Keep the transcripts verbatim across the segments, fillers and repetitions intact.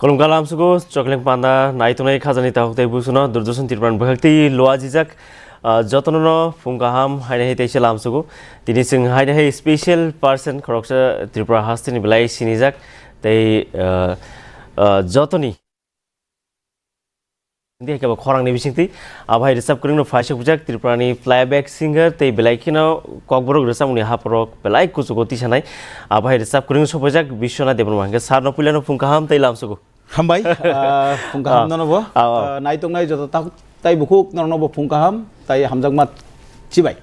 Kolom kalam sugo, chokleng panda, naitongnai khajani tahuk tei busuno, Doordarshan Tripura ni bwkhak tei lua jijak, ah, jotono no phung kaham, hainai hai teisa lam sugo. Tini chwng hainai hai special person khoroksa Tripura hasteni belai sinijak, tei, ah, ah, jotoni. Hindi hai khe bo khorang ni bisingtwi, abo hai rwchap kwrwng no phaisok bujak Tripura ni playback singer tei belai kheno kokborok rwchapmung ni hapharo belai kuchugo tisanai. Abo hai rwchap kwrwng sophaijak Biswanath Debbarma, hwnkhe sir no puila no phung kaham tei lam sugo. Hambai, ah, phung kaham Ah. nono bo. Ah, ah. Ah, naitongnai joto tak-, tai bukhuk nono bo phung kaham, tai hamjakma chibai.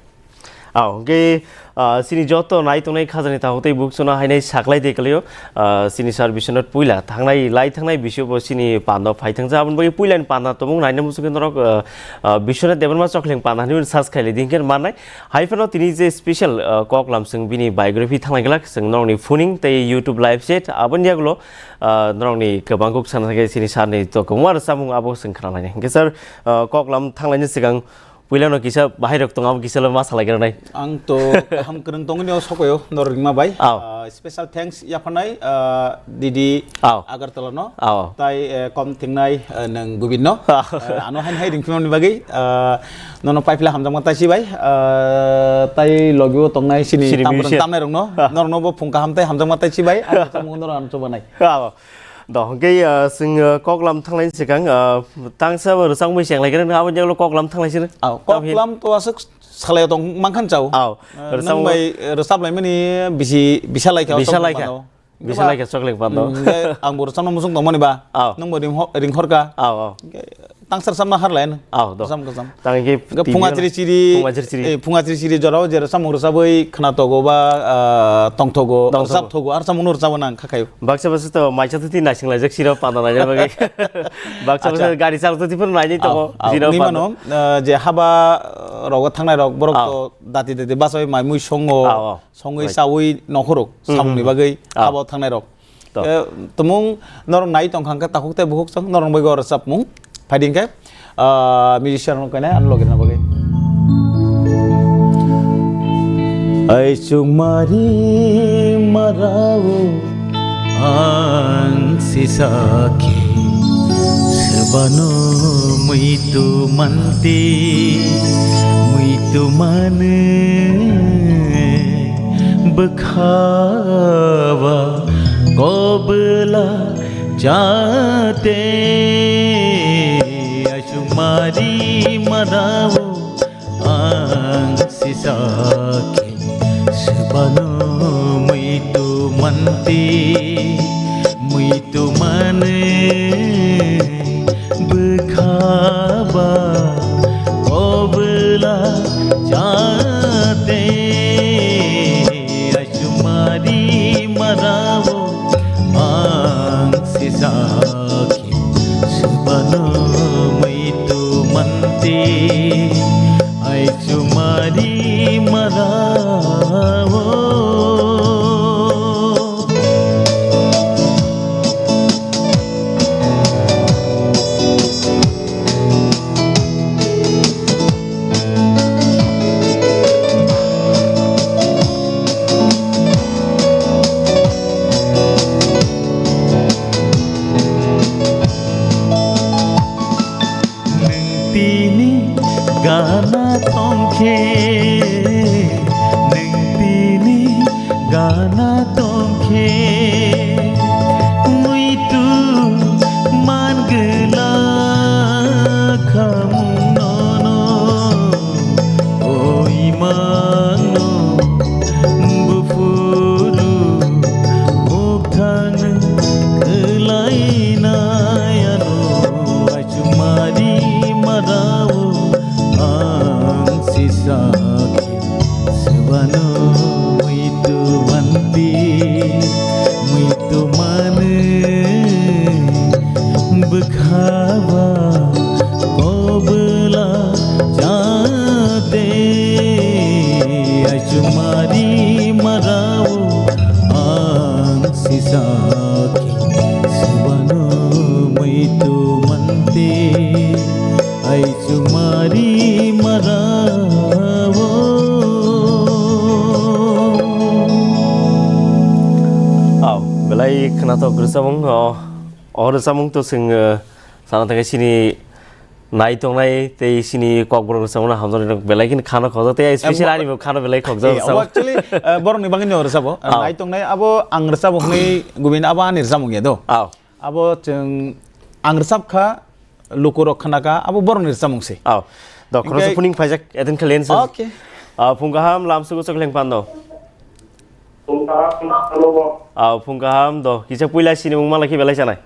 Ah, hwnkhe, ah, chini joto naitongnai khajani tahuk tei busuno hainai saklai de kwlaio. Ah, chini sir Biswanath puila thangnai, lai thangnai bisio bo chini pando phai thangsa. Aboni bagwi puilani panda tongmung naina muchungkhe norok, ah, ah, Biswanath Debbarma chokleng panda hinwi search khailai di hinkhe mannai. Hai phano tini je special, ah, kok lam chwng bini biography thanglai glak, chwng norokni phuning tei YouTube live chat aboni yagulo, ah, norokni kwbang kok sana thangkhe chini sir ni to kwbangma rwchapmung abo chwng khna lainai. Hwnkhe sir, ah, kok lam thanglaini swkang puilano kisa bahai rok tong abo kisa lo ma salai granai. Ang to kaham kwrwng tongni o sokoyo norok ringma bai. Aw. Ah, special thanks yaphanai, ah, Didi Aw. Agartala no. Aw. Tai, eh, kom thingnai, eh, nang Gubin no. Aw. Eh, ano hain hai ringphimani bagwi, ah, nono paipla hamjakma tai chibai, ah, tai logio tongnai sini Sini tamrwng musician. Tamnai rok no. Aw. Norok no bo phung kaham tai hamjakma tai chibai. Ang samung norok ano chobanai. Aw. Do, hwnkhe, ah, chwng, ah, koklam thanglaini swkang, ah, tangsa bo rwchapmui chenglai khe, abo jagalo koklam thanglai sino. Aw, koklam to aswk salai tong mankhan chao. Aw, ah, rwchapmung nwng bai, eh, rwchap laimani bisi, bisa lai kha, bisa lai kha. Bisa lai kha, chokleng pando. Hmm, hwnkhe ang bo rwchapna muchung tongmani ba. Aw. Nwng bo ringho-, ringkhor kha. Aw, aw. Hwnkhe Tangsa rwchapna har lai no. Aw, do. Rwchap, rwchap. Tang khe Hwnkhe T V phunga no. Chiri chiri, phunga chiri chiri. Eh, phunga chiri chiri jorao je rwchapmung rwchabwi khna togo ba, ah, tong togo, tong togo. Rwchap togo, ar rwchapmung no rwchabo nang kha khayo. Baksa baksa to maisa thuti naising laijak siro panda naina bagwi. Baksa baksa Acha. Gari chal thuti phano nainai togo. Aw, aw. Siro ni panda. Mano, ah, je haba, ah, rogo thangnai rok borok Aw. To dati dati basawi mai mui songo. Aw, aw. Songwi Right. Chawi nokhorok, Hmm, samungni hmm. Bagwi Ah. Habo thangnai rok. To. Eh, tumung norok nai tongkha hwnkhe takhuk tei bukhuk chwng norok bagwi oro chapmung. Phaidi hwnkhe, ah, musician rok kainai ano logi rwna bagwi. Ai chukmari marao ang sisa khe. Swbano muitu manti, muitu mane bwkha ba kobla chate. Asumari marao ang sisa khe swbano muitu manti, muitu mane bwkha ba kobla chate. Asumari marao ang sisa khe swbano muitu manti, ai chumari marao. Nwng tini gana tongkhe, nwng tini gana tongkhe, muitu mangwla khamung nono, o imangno buphuru bukthang kwlainai ano. Chumari marao ang sisa khe swbano muitu manti, muitu mane bwkha ba kobla chate. Ai chumari marao ang sisa khe swbano muitu manti, ai chumari marao. Aw, belai khwnathok rwchapmung, o, O rwchapmung to chwng, eh, sana thangkhe chini nai tongnai tei chini kokborok rwchapmungno hamjaknai rok belai kheno khano khokjak tei special ani bo khano belai khokjak. Eh, rwchapmung. Actually, eh, borokni bagwino rwchabo. Ah. Nai tongnai abo ang rwchabo hwnwi gubin abo ani rwchapmung ya do. Ah. Abo chwng ang rwchap kha, lukurok khna kha, abo borokni rwchapmung se. Oh, do, khoroksa phuning phaijak, attend khalensa. Okay. Ah, phung kaham, lam sugo sok leng pando. Phung kaham, lam sugo. Ah, phung kaham, do, kisa puila sini mung malaki belai sanai.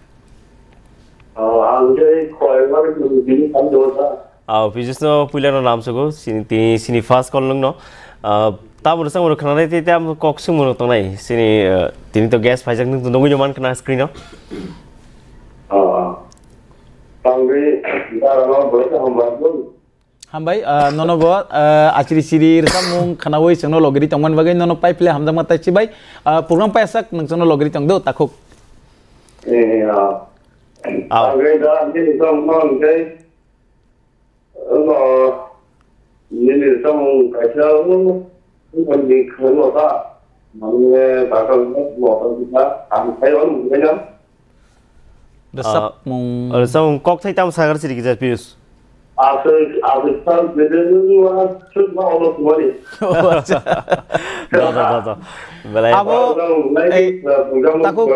Oh, ang je khoi bar bini kan dosa. Ah, Pijus no puila no lam sugo, sini, tini sini first call nung no. Ah, tamo rwchapmung khna nai tei tamo kok sung mung tongnai. Sini, ah, tini to guest phaijak nung to nugui no man khna screen no. Ah, tangwi dara no bolai ka hambar bun. Hambai, ah, nono bo, ah, achiri chiri rwchapmung khnawi chwngno logiri tongmani bagwi nono pai phile hamjakma tai chibai, ah, program paisak nung chwngno logiri tong do takhuk. Eh, ah. Au. Tangwi da ni tong no ngai. Omo nini samung kaisa, omo, omo ni khwlwng ta, mane, bakal, bakal ta, ang khai on, bukai na. Rwchapmung. Ah, rwchapmung kok thai tam sagar siri kisa Piyus. Aswk, aswk sal bede nungwa, sut ma olo kumari. Oh, acha. Do, do, do, do. Belai. Abo, eh, takhuk,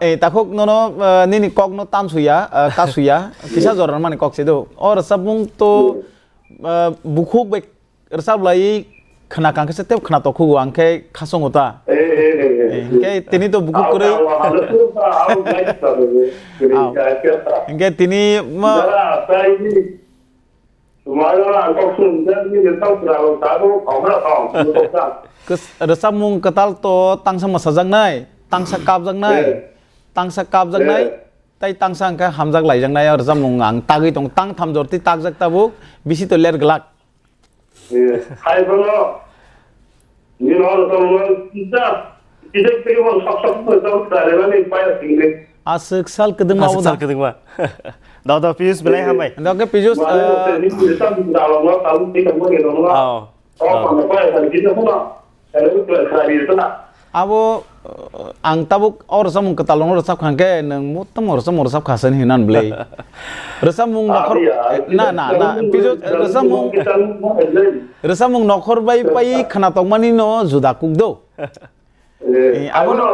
eh, takhuk nono, eh, nini kok no tam suya, eh, ta suya, kisa jora mani kok se do. O rwchapmung to, eh, bukhuk bai rwchap lai khna kang khe se tep khna tokhugo ang khe khasongo ta. Eh, eh, eh, eh. Eh, hingke tini to bukhuk kwrwi. Hingke tini ma Kwcham rwchapmung kwtal to tangsa mwsajaknai, tangsa kapjaknai, tangsa kapjaknai, tei tangsa hwnkhe hamjak laijaknai o rwchapmung ang tagwi tongo, tang tham jor twi takjak tabuk, bisi to ler glak. Hai bono, nini horo tongmani kisa, kisa kisa bo sok sok bo tong kare mani paya singni. Aswk sal kwdwngma. Aswk sal kwdwngma. Do, do, Piyus belai hambai. Do ke Piyus, oh. Abo, uh, ang tabuk o rwchapmung kwtal rwno rwchap kha hwnkhe nwng mottom o rwchapmung rwchap kha se hinwi nang bwlwi. Rwchapmung nokhor, na, na, na, Piyus, rwchapmung, rwchapmung nokhor bai pai khna tongmani no juda kuk do. Eh, abono.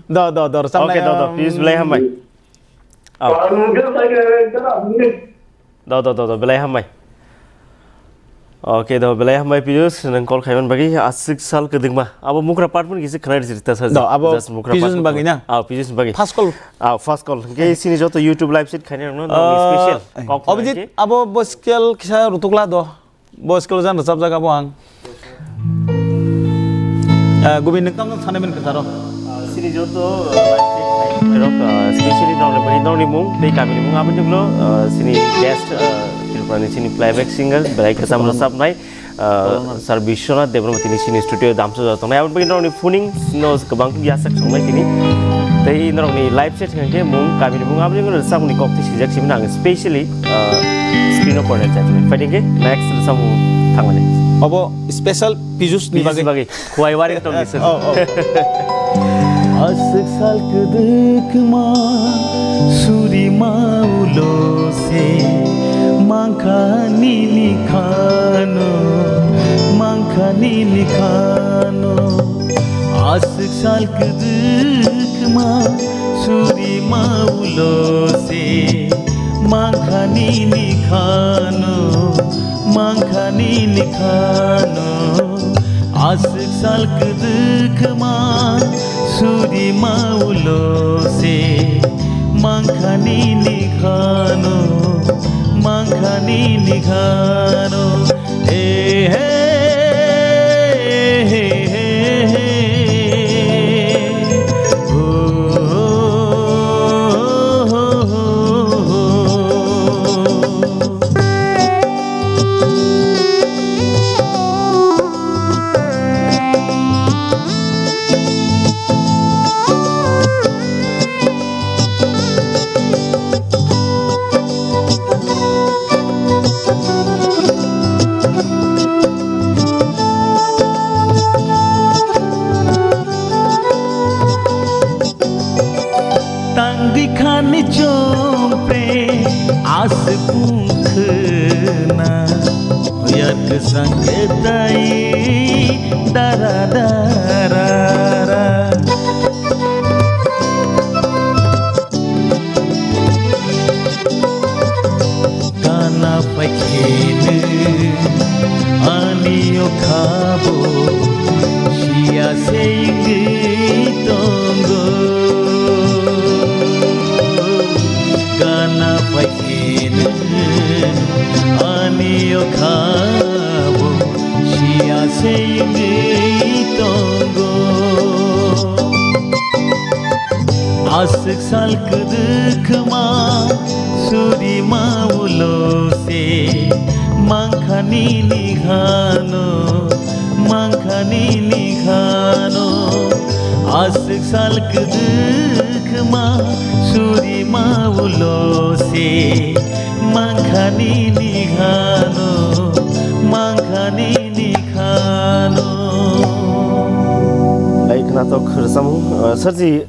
Do, do, do, rwchapnai, okay, do, do, um, Piyus belai hambai. Oh. Do, do, do, do, belai hambai. Okay, do, belai hambai Piyus, nwng call khaiman bagwi aswk sal kwdwngma. Abo Mukra part phano kisa khwnai rwchapmani ta sa. Do, abo just Mukra part Piyus ni bagwi na? Ah, Piyus ni bagwi. First call. Ah, first call. Hwnkhe sini joto YouTube live set khainai rokno, ah, special. Eh. Kok Abhijit, hwnkhe abo bo scale kisa rutukla do. Bo scale jan rwchapjak abo ang. Eh, Gubin nwng tamo sanai mani kwcharo. Ah, sini joto, ah, live stream khai rok, ah, specially nokni bagwi nokni mung tei kamini mung aboni joklo, ah, sini guest, ah, Tripura ni sini playback singer belai kwcham rwchapnai, ah, Sir Biswanath Debbarma tini sini studio damsa jora tongnai. Aboni bagwi nokni phuning no kwbang yasak songnai tini. Tei norokni live set hwnkhe mung kamini mung aboni joklo rwchapmungni kok twi swijak simi ang specially ah, screen o porna chai tongmani. Phaidi hwnkhe next samung thangmani. Obo special Piyus ni bagwi. Piyus ni bagwi. Khuai waring tong ni sir. Oh, oh. Aswk sal kwdwkma suri ma ulo se mangkha nini khano, mangkha nini khano. Aswk sal kwdwkma suri ma ulo se mangkha nini khano, mangkha nini khano. Aswk sal kwdwkma suri ma ulo se mangkha nini khano, mangkha nini khano. Aswk pungkhwna, hoyar kwchang khe tai dara dara ra. Kana paikheno ani okhabo siya se wngwi tongo. Kana paikheno ani okhabo siya se wngwi tongo. Aswk sal kwdwkma suri ma ulo se mangkhani ni khano, mangkhani ni khano. Aswk sal kwdwkma suri ma ulo se mangkhani ni khano, mangkhani ni khano. Ai khnatok rwchapmung, uh, Sarji,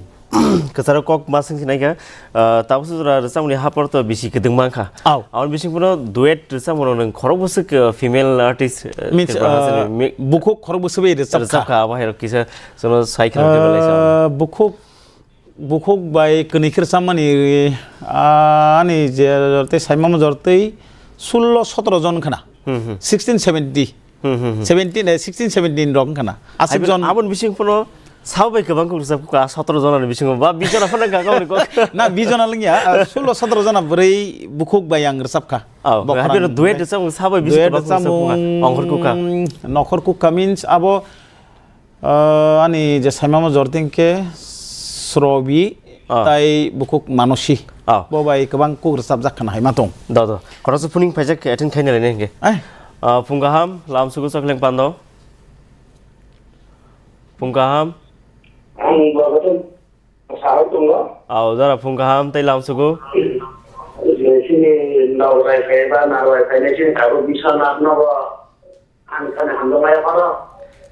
kwcharo kok ma swng sinai kha, uh, tabuk sujra rwchapmungni hapor to bisi kwdwng mankha. Au. Aboni bising phano duet rwchapmung rok nwng khorok bwswk, uh, female artist, uh, Means, Tripura uh, Hasteni mi- bukhuk khorok bwswk bai rwchapkha. Rwchapkha, abo hai rok kisa sono sai khna khe belai sa. Uh, bukhuk, bukhuk bai kwnwi khe rwchapmani, uh, ani je jortwi saimamo jortwi sullo sotoro jon khna. Hmm, hmm. Sixteen seventy. Hmm, hmm, hmm. Seventeen, eh, sixteen seventeen rok wngkha na. Aswk jon. Aboni bising phano sabo bai kwbang kok rwchap kha, sotoro jona ni bisingo ba bish jona phano wngkha kok. Na, bish jona lwngya, ah, sullo sotoro jona bwrwi bukhuk bai ang rwchap kha. Oh, bo hai khorang phano duet rwchap sabo bai bisingo duet kwbang kok rwchap kha. Rwchapmung, Ongkhor Kukha. Nokhor Kukha means abo, ah, ani je saimamo jorting khe Srobi, ah, tai bukhuk Manosi. Ah. Bo bai kwbang kok rwchapjak khna hai ma tong. Do, do. Khoroksa phuning phaijak attend khaina lainai hwnkhe. Ai. Ah, phung kaham, lam sugu chokhleng pando. Phung kaham. Ang bagatan sahai tongo. Au, jara phung kaham tei lam sugu. Sini nau rai khai ba nau rai khai nai sini kabu bisa nak nogo. Ang kani hamjakmaya phano.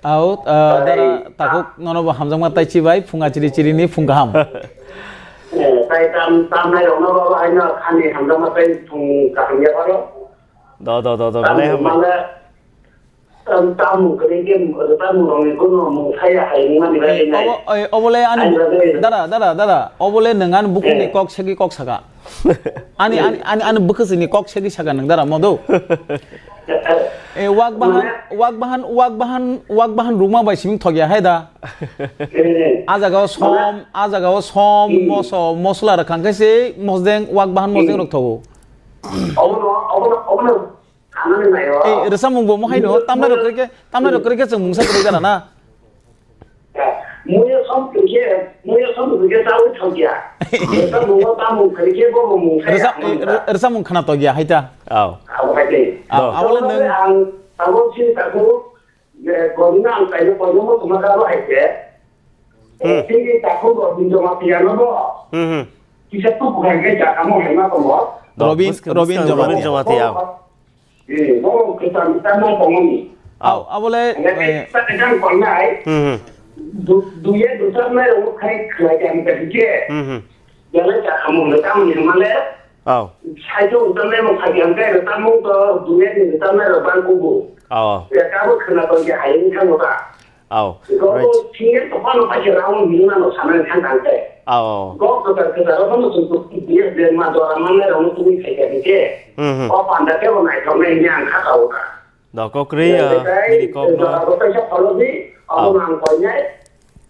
Au, ah, tai dara takhuk nono bo hamjakma tai chibai phunga chiri chiri ni phung kaham. Eh, tai tam, tam nai rok no bo haino kani hamjakma tai phung kaham ya phano. Do, do, do, do, tam belai hambai. Mane, tam, tam mung kani ke, tam mung rok ni kuno mung thaya hai ni mani bai nai. Obo, eh, obole ani, ani bai. Dara, dara, dara, obole nang ani bukhuk ni kok segi kok saka. Ani, ani, ani, ani bukhuk ni kok segi saka nang dara modo. Eh, wak bahan, wak bahan, wak bahan, wak bahan ruma bai siming thokya hai da. Eh. A jaga o som, a jaga o som, moso, mosla rwkhang khe se mosdeng, wak bahan mosdeng rok thogo. Obono, obono, obono, hanani nayo. Eh, rwchapmung bo mo haino, tamnai rok khe, tamnai rok khe chwng mungsa kwrwi gana na. Muya som tungkhe, muya som tungkhe chawi thokya. Rwchapmung bo tamung khaikhe bo bo mung khaikhe. Rwchap-, eh, rwchapmung khna tokya hai ta. Au. Abo hai tei. Au, abo le nwng ang abo chini takhuk, eh, Gobinda ang kaino koino mo tuma kabo hai khe. Hmm. Chini takhuk Gobinda ma piyano bo. Hmm, hmm. Kisa tu bukan khe jakamo hai ma tomo. Robin, Robin Jamatia. Robin Jamatia. Eh, bo kwcham kwcham no tongmani. Au, abo le, eh, sa kwcham tongnai. Hmm, hmm. Du-, duye ducham nai rok khai khlai jam ka dike. Hmm, hmm. Belai ka khamu le kam ni male. Au. Sai to utam nai mo khai jam ka, tam mo to duye ni utam nai rok bang kubu. Au. Ya ka bo khna to ya hai ni khamu ta. Au, right. Go senior to pano paikhe round ni mano sanani thang thang te. Au. Go kwtal kwtal rono chwng to P D F de ma dora manai rono tumi khai khai ke. Hmm, hmm. O panda ke bo naithok nai ni ang kha ka uta. Do kokri, ya, ah, betai, nini kok no. Dora go kaisa follow di, abo ang koi nai.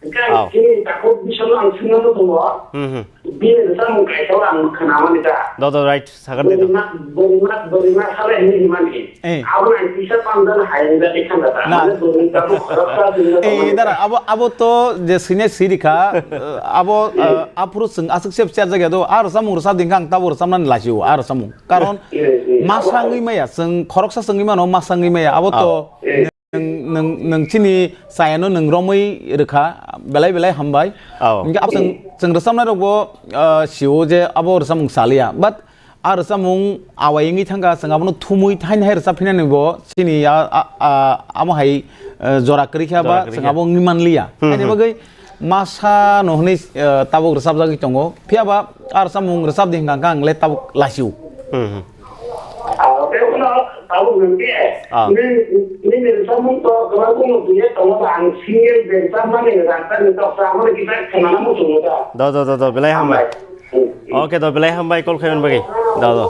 Kai sini takut bisa no ang sini no tumo. Hmm, hmm. Bini samung kaisa ang khna mani ta. Do, do, right. Sakar de to. Borima, borima, borima sale hini himani. Eh. Abo nang kisa pangdan hai hingda ikhanda ta. Na. Mane borima tamo khoroksa hingda. Eh, tamo dara, abo, abo to je sine sirikha, eh, abo, eh, aphuru sung asuk sep ser jaga do, ar samung rwsa dingkha ang tabo rwsa mani lachio, ar samung. Karon, eh, eh, masa abo wngwi maya, sung khoroksa sungwi mano, masa wngwi maya, abo to. Abo, eh. Nwng, nwng, nwng chini chayano nwng romwi rwkha, belai belai hambai. Ao. Hingke abo chwng, chwng rwchapnai rokbo, ah, sio je abo rwchapmung chaliya. But a rwchapmung awai wngwi thangkha, chwng abono thumwi thaini hai rwchap phinani bo chini a, a, a, amo hai, eh, jora kwrwi kha ba. Jora kwrwi chwng kha. Abo wngwi manliya. Hmm, haini hmm. Bagwi masa no hwnwi, eh, tabuk rwchapjagwi tongo. Phiya ba a rwchapmung rwchap di hwnkha khe ang le tabuk lachio. Hmm. Ah, tei uno tabuk nwng khe, ah, nini, nini rwchapmung to kwbang kunu duet tongo ba, ang single je rwchapmani rang ta ni tok sa, abo ni kisa khwnana muchungo da. Do, do, do, do, belai hambai. Hambai. Okay, do, belai hambai call khaimani bagwi. Do, do.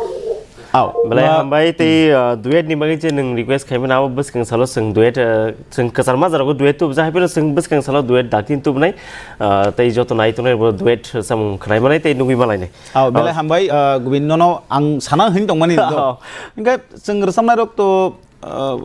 Au. Belai hambai tei, uh, duet ni bagwi je nwng request khaimani, abo bwskang salo chwng duet, uh, chwng kwchar majra rogo duet tubujak, hai phano chwng bwskang salo duet dakti tubunai, uh, tei joto nai tongnai bo duet samung khwnai manai tei nugwi malainai. Au, belai hambai, uh, Gobind nono ang sana hwn tongmani do. Au. Hingke chwng rwchapnai rok to, uh,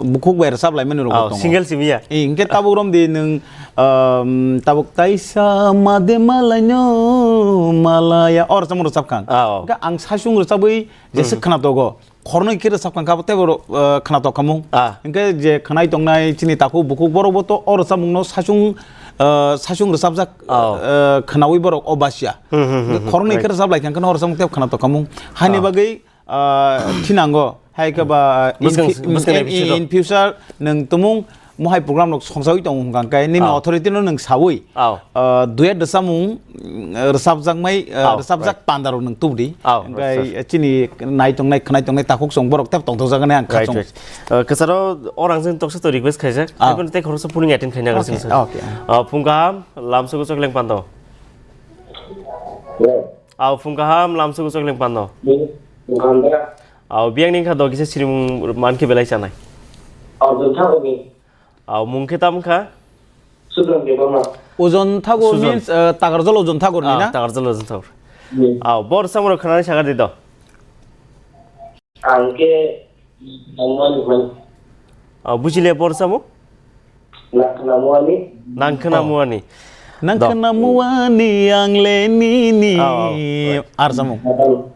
bukhuk bai rwchap laimani rok tongo. Single simi ya? Eh, hingke tabuk rom di nwng, um, tabuk taisa made malaino malaya. O rwchapmung rwchap kha ang. Au. Hingke ang saichung rwchabwi jesa khwna togo. Khornoi khe rwchap kha ang kabo teibo, uh, khwna tok khamung. Ah. Hingke je khwnai tongnai chini takhuk bukhuk borok bo to o rwchapmung no saichung, uh, saichung rwchapjak, uh, khwnaui borok o basia. Hmm, hmm, hmm, hmm. Khornoi khe rwchap lai kha ang khe no o rwchapmung teibo khwna tok khamung. Haini bagwi, ah, thinango. Hai khe ba, in bwskang, fu-, bwskang in, episode in, rok. In future nwng tumung mohai program rok songsaui tongo hwnkha khe nini authority no nwng saui, ah, duet rwchapmung, mm, rwchapjakmai, ah, rwchapjak panda rok nwng tubudi. Ah, hwnkhe chini nai tongnai, khwnai tongnai takhuk chwng borok tei tongthokjaknai ang kha chwng. Right, right. Ah, kwcharo orang jwng toksa to request khaijak. Ah. Hai phano tei khoroksa phuning attend khaina. Okay, okay. Ah, phung kaham, lamsugo chokleng pando. Hello. Au, phung kaham, lamsugo chokleng pando. Phung kaham da. Au, biyang ni kha do kisa sirimung man khe belai chanai. Au, Ojon Thakur ni. Au, mung khe tam kha? Sujon Debbarma. Ojon Thakur means, uh, Takarjal Ojon Thakur ni na? Takarjal Ojon Thakur. Hmm. Au, bor samro khanani sagar di do. Ang khe nangmani man. Ah, buji le bor samo? Nang khna muani. Nang khna muani. Nang khna muani ang le nini. Oh, right. Ar samo.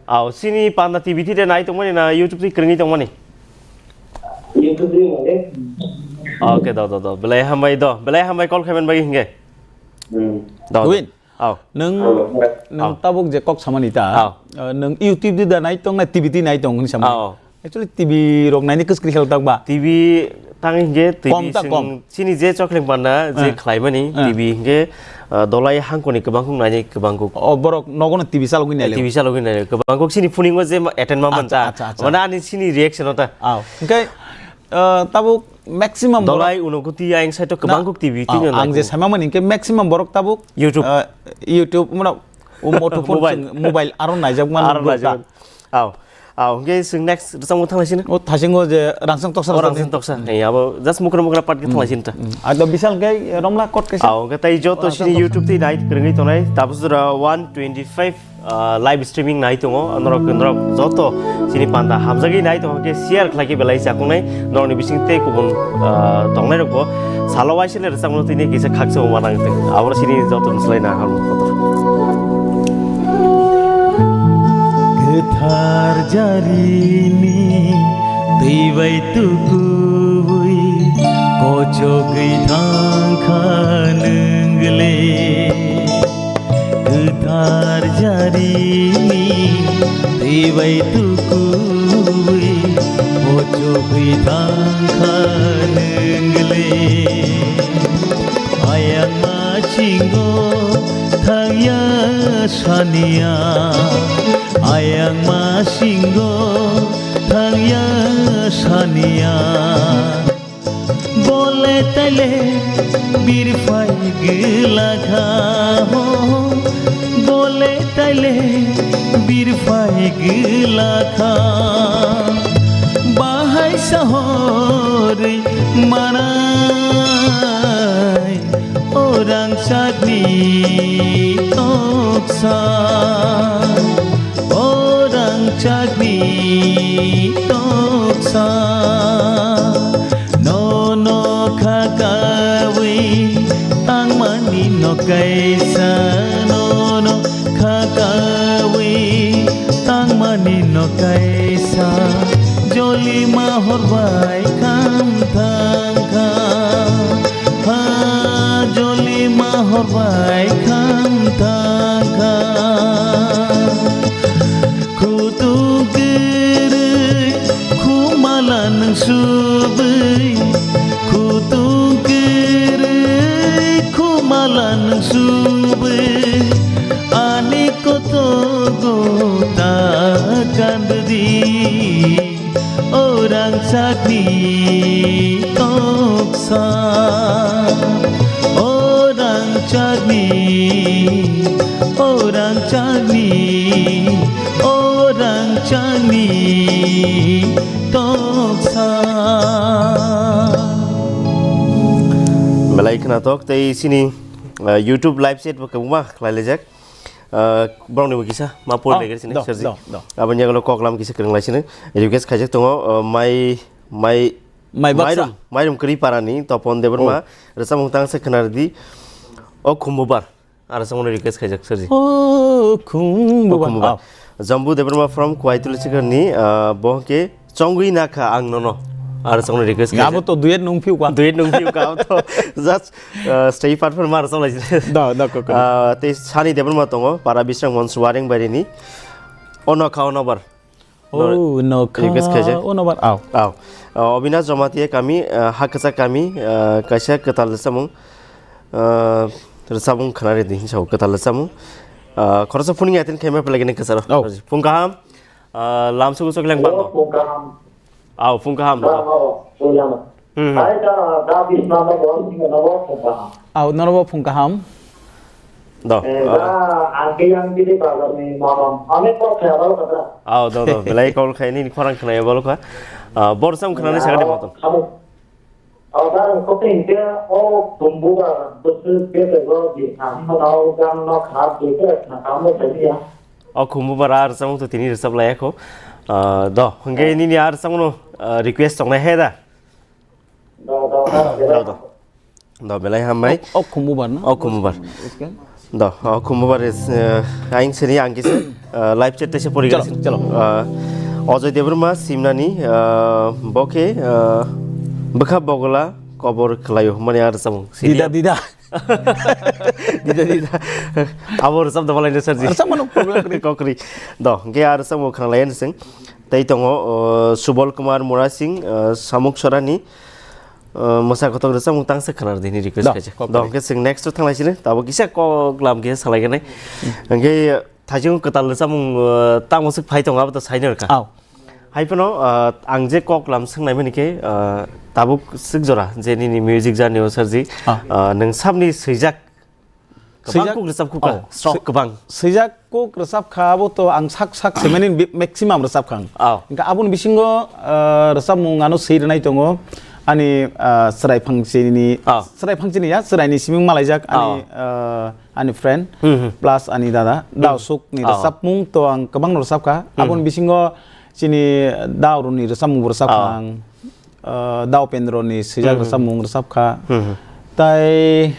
Au, sini Panda T V thide nai tongmani na YouTube thide kwrwngwi tongmani? YouTube thide mane. Okay, do, do, do. Belai hambai do. Belai hambai call khaiman bagwi hingke. Hmm. Do, do. Win. Au. Nwng, nwng tabuk je kok samani ta, au, uh, nwng YouTube di da nai tong na T V di nai tong hwnwi samani. Au. Actually T V rok naini kwskri khel tak ba? T V tang hingke T V kom ta kom. Chini je chokleng panda je khlaimani, eh, T V hingke, uh, dolai hangkoni kwbang kuk naini kwbang kuk. O borok nogono T V chalogwi nailai. T V chalogwi nailai. Kwbang kuk chini phuningo je ma-, attend ma man ta. Acha, acha, acha. Mane ani chini reaction o ta. Au. Hingke, uh, tabuk maximum borok dolai uno kuti ayang side o kwbang kuk T V tini ang je saima mani hingke maximum borok tabuk YouTube. Uh, YouTube, mano, o motopon mobile. Chwng mobile aro naijak mano. Aro naijak mano. Au. Au, hingke chwng next rwchapmung thanglai sini. O thaisingo je Rangsang Toksa. O Rangsang Toksa. Hey, abo just mukra mukra part khe thanglai sini ta. Hmm. Ado Bishal khe romla kot kaisa. Au, hingke tai joto sini YouTube tei nai kwrwngwi tongnai. Tabuk jora one twenty five, ah, live streaming nai tongo. Norok, norok joto sini panda hamjagwi nai tongo khe share khlai khe belai chakungnai. Norokni bising tei kubun, ah, tongnai rokbo salo waisile rwchapmung tini kisa khaksa wngma nang tong. Abo sini joto swlai na hamjak kotor. Kwthar jarini twi bai tukuwi kochogwi thang kha nwng le. Kwthar jarini twi bai tukuwi kochogwi thang kha nwng le. Ayang masingo thangya saniya, ayang masingo thangya saniya. Bole taile birphai gwlakha ho, bole taile birphai gwlakha. Bahai sahorwi manai, o rangchakni toksa. O rangchakni toksa, nono khakawi tangmani no kaisa, nono khakawi tangmani no kaisa, joli mahor bai kham thang kha. Ha joli mahor bai kham thang kha. Khutung kwrwi khumala nwng subwi, khutung kwrwi khumala nwng subwi, ani kotogo ta kanddi. Rangchakni toksa, o rangchakni, o rangchakni, o rangchakni toksa. Belai khwnathok tei chini, uh, YouTube live chat bo kwbangma khlailaijak. Uh, borokni bo kisa ma pori Oh, lai sini do, serji. Do, do. Aboni yagulo koklam kisa kwrwng lai sini. Request khaijak tongo, uh, mai mai Mai baksa. Mairum, Mairum Kwrwi Parani Topon Debbarma Oh. Rwchapmung tangsa khwnardi. O Khumbubar. Aro samungno request khaijak serji. O Khumbubar. O Khumbubar. Oh. Jambu Debbarma from Kuaituli Chikarni, uh, bo hwnkhe Chongwi Nakha Ang Nono. Aro samungno request khaijak. Abo to duet nung phiu ka. Duet nung phiu ka, abo to just, uh, stay part for mar samlai. Do, do, ko, ko. Uh, tei Sani Debbarma tongo, para Bisrang Mon Suareng Barini. Ono kha ono bar. Oh, no, request khaijak. Oh, no, bar, aw. Aw. Uh, Obinash Jamatia kami, uh, ha kwchak kami, uh, kaisa kwtal rwchapmung, uh, rwchapmung khwnaridi hinsa kwtal rwchapmung. Uh, khoroksa phuning attend khaima pelagini kwcharo. Aw. Phung kaham, uh, lamsugo sok leng bando. Phung kaham. Aw, phung kaham. Aw, aw, phung kaham. Hmm. Hai da, da bisna da bol singa da bol phung kaham. Aw, norok bo phung kaham. Do. Eh, ah. Da, ang ke yang bidi bazar ni mamam. Ame kok kaya bol kata. Aw, do, do. Belai call khai ni khorang khna ya bol kha. Ah, bor sam khna ni sagade moton. Aw, da, ang kok te hingke, o, tumbu ba, busu ke te go di, ang no dau jang no khap di ke, na kam no sai ya. O, khumbu ba ra rwchapmung to tini rwchap lai kho. Ah, do, hingke nini ar rwchapmung no, ah, request tongnai he da. Do, do, do, do. Do, belai hambai. O, o Khumbubar na? O Khumbubar. Iske? Do, o Khumbubar is, uh, aing sini ang kisa, uh, live chat tese pori Chalo, gasi. Chalo. Uh, Ojoy Debbarma Simnani, uh, bo khe, uh, bwkha bogla kobor khlaio, mani ar samung. Dida, dida. Dida, dida. Abo rwchap da balai na sarji. Rwchap mano problem kwrwi. Kokri. Do, hingke ar samung khnalai ani sing. Tei tongo, uh, Subol Kumar Murasing, uh, Samuk Sorani, uh, mwsa kotok rwchapmung tangsa khwnar dini request Do, khaijak. Kok Do, kori. Hwnkhe chwng next o thanglai sini, tabuk kisa kok lam kisa salai gani. Hwnkhe thaichung kwtal rwchapmung, uh, tamo swk phai tongo, abo to saino rwkha. Aw. Hai phano, uh, ang je kok lam swngnai mani khe, uh, tabuk swk jora je nini music journey o sarji, Ah. uh, nwng sabni swijak Kwbang Swijak kuk rwchap kuk ka, Oh, sok swi-, kwbang. Swijak kuk rwchap kha, abo to ang sak sak se mani bi-, maximum rwchap kha ang. Oh. Hingkha aboni bisingo, ah, rwchapmung ano swi rwnai tongo. Ani, ah, chwrai phangchini, Oh. Chwrai phangchini ya, chwraini siming malaijak ani, Oh. ah, ani friend, Hmm, hmm. plus ani dada, Hmm. Daosuk ni Oh. rwchapmung to ang kwbang rwchap kha. Hmm. Aboni bisingo chini Daoruni rwchapmung bo rwchap kha Oh. ang. Ah, Da Upendro ni swijak Hmm. rwchapmung rwchap kha. Hmm. Tai,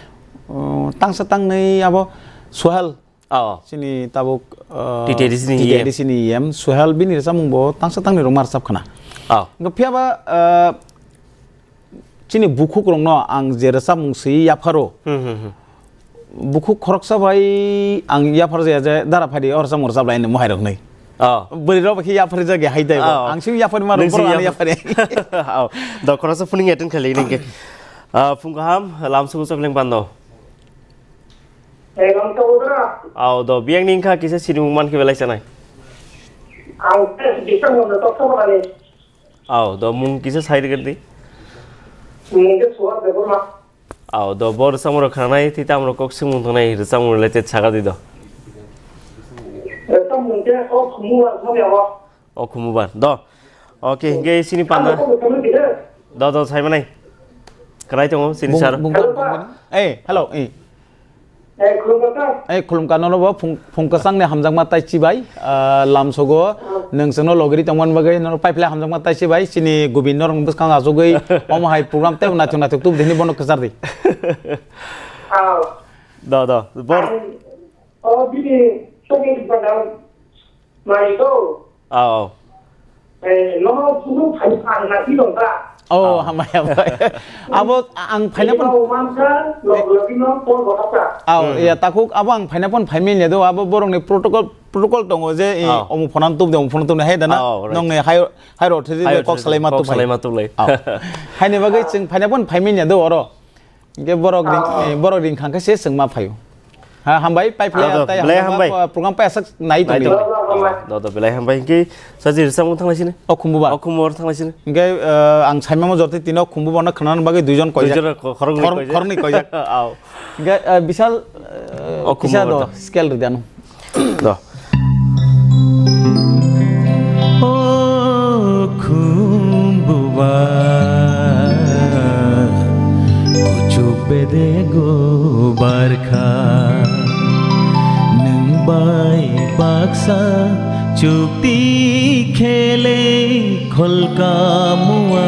uh, tangsa tangnwi abo Suhel. Oh. Chini tabuk, ah, T T A D C ni T T A D C ni E M. E M. Suhel bini rwchapmung bo tangsa tangnwi rwma rwchap khna. Oh. Hwnkhe phiyaba, ah, chini bukhuk rokno ang je rwchapmung swi yapharo. Hmm, hmm, hmm. Bukhuk khoroksa bai ang yaphar jaya je dara phadi or samung rwchap lai mohai rok nai. Oh. Bwrwi rok bai khe yaphar jagya hai dai bo. Oh. Ang simi yaphar ma rok Nung simi borok ano yaphar. Yaphar. Oh. Do khoroksa phuning attend khalai ningke. Ah, phung kaham, lam sugu sok leng pando. Eh, lam sugu dra. Oh, do biyang ning kha kisa sini man khe belai sanai. Ang teh bisa ngono tok sama kali. Oh, do mung kisa sai rwgwdi. Mung ke suar de ma. Aw, do bo rwchapmung rok khnanai, tei tamo rok kok swngmung tongnai, rwchapmung related saga di do. Rwchapmung khe o Khumubar thani abo. O Khumubar, do. Okay, hingke sini panda. Ano kok kami tidak. Do, do, sai manai. Krai tongo, sini Bung, sar. Bung, Hello, bung, Pak. Bung. Eh, hello, eh. Eh, khulumkha, sir. Eh, khulumkha, nono bo phung, phung kwchangni hamjakma tai chibai, ah, lamsogo, nwng chwngno logiri tongmani bagwi nono paiphlai hamjakma tai chibai, chini gubin norokni bwskango achugwi, omo hai program tei naithok naithok tubudi hinwi bono kwchardi. Ah. Do, do, bor- Ang, oh, bini sogwi bana mai do. Aw, aw. Eh, nono phunuk phai ang nasi dong ta. Oh, hambai, hambai. Abo ang phaina pon Ino mansa, log logino phone botapra. Aw, Hmm. Ya, takhuk, abo ang phaina pon phaimanya do, abo borokni protocol, protocol tongo je, eh, Aw. Omo phonan tubde, omo phonan tubde, hai dana, Aw, right. Nongni hai, hai rot thidi Hai kok rot salai ma kok tubai. Salai ma tubai. Aw. Haini bagwi chwng phaina pon phaimanya do oro. Hingke borok ring, Aw. Eh, borok ring khangkhe se chwng ma phaio. Ha, hambai, pai phlai Aw, do, tai belai hambai. Hambai. Program pai asak nai Nai tongdi. Tongdi. Do do belai hambai hingke saji rwchapmung thanglai sini. O khumbuba. O khumbuba thanglai sini. Hingke, eh, ang saimamo jotoi tino khumbuba no khwnana bagwi duijon koijak. Duijon ko-, khoroknwi Khor-, koijak. Khoroknwi koijak. Aw. Hingke, eh, Bishal, eh, O kisa khumbuba do, do. Scale rwdi ano. Do. O khumbuba, kuchuk bedego barkha, nwng bai baksa chukti khele kholka mua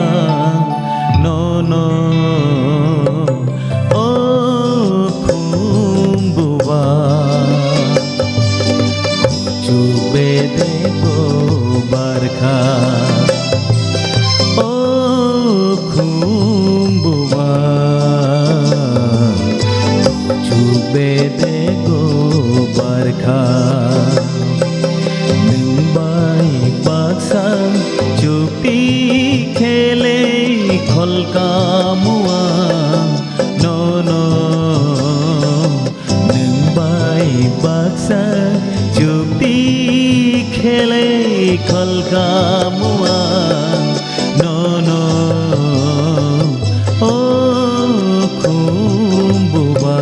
nono. O khumbuba, kuchuk bedego barkha. O khumbuba, kuchuk bedego barkha. Nwng bai baksa chukti khele kholka mua nono. Nwng bai baksa chukti khele kholka mua nono. O khumbuba,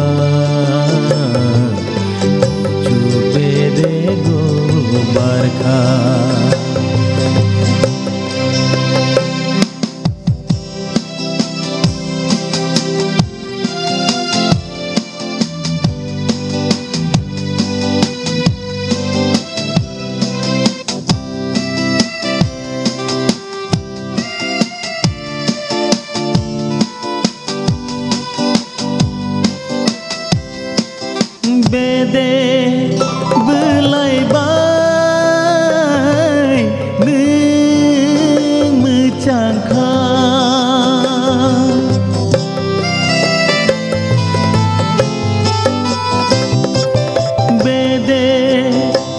kuchuk bedego barkha. Bede bwlai bai nwng mwchang kha. Bede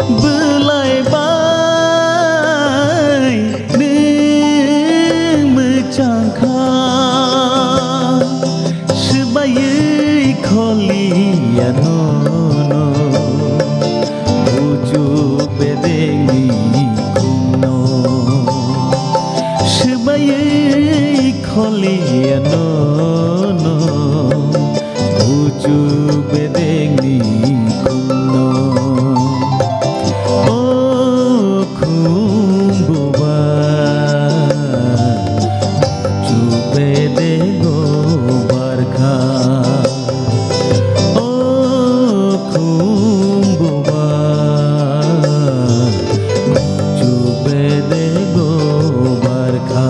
bwlai bai nwng mwchang kha, swbaiwi kholiya nono, buchuk bedengni khumno. Swbaiwi kholiya nono, buchuk bedengni khumno. O khumbuba, buchuk bedego barkha. O khumbuba, buchuk bedego barkha.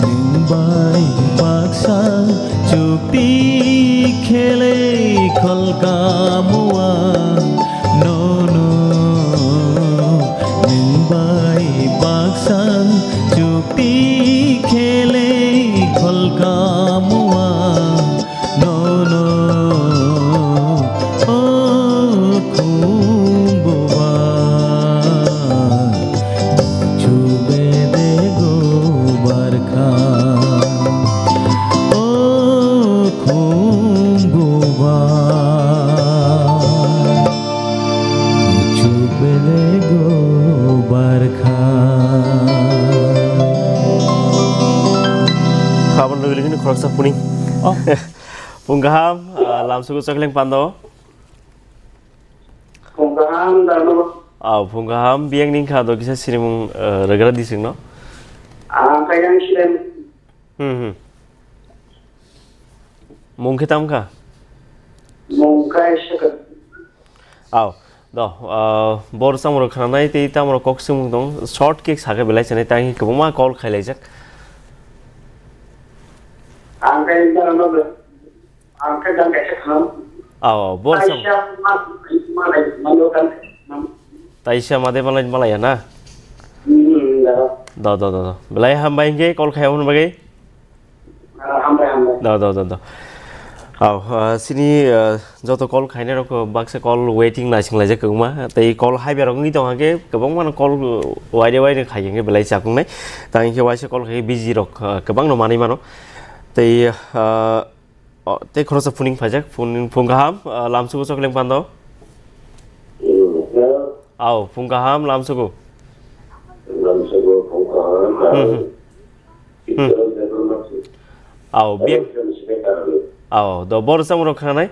Nwng bai baksa chukti khele kholka mua nono. Nwng bai baksa chukti khele kholka mua nono. O khumbuba, buchuk bedego barkha. O khumbuba, buchuk bedego barkha. Habang lagi lagi ni khoroksa puni. Oh. Phung kaham, ah, lamsugo chakleng pando. Phung kaham, Dharma. Aw, phung kaham, biyang ning kha do kisa sinimung, eh, rwgra di singno. Ang kha yang sinem. Hmm, hmm. Mung khe tam kha? Mung kha Ishak. Aw, do, ah, bor samro khananai tei tamro kok singmung dong, short khe sakhe belai chani tang kwbangma call khailaijak. Ang kha yang Dharma. Ang khe jang kaisa khanam. Aw, bor sam. Taisa ma-, malai, malo kan nam. Taisa made malai, malai ya na? Hmm, da. Da, da, da, da. Belai hambai hingke call khaya hwn bagwi. Ah, hambai, hambai. Da, da, da, da. Aw, ah, sini, ah, joto call khainai rok baksa call waiting naising laijak kwbangma. Tei call haibar rok wngwi tong hake kwbangma no call, uh, waide waide khai hingke belai chakung nai. Tang hingke waisa call khai busy rok, ah, kwbang no manwi mano. Tei, ah, O, tei khoroksa phuning phaijak, phun-, phung kaham, ah, lamsugo chakleng pando. Hmm, hello. Au, phung kaham, lamsugo. Lamsugo, phung kaham, Hmm, hmm. Hmm. Aw, biyang. Aw, do bor samung rok khanai?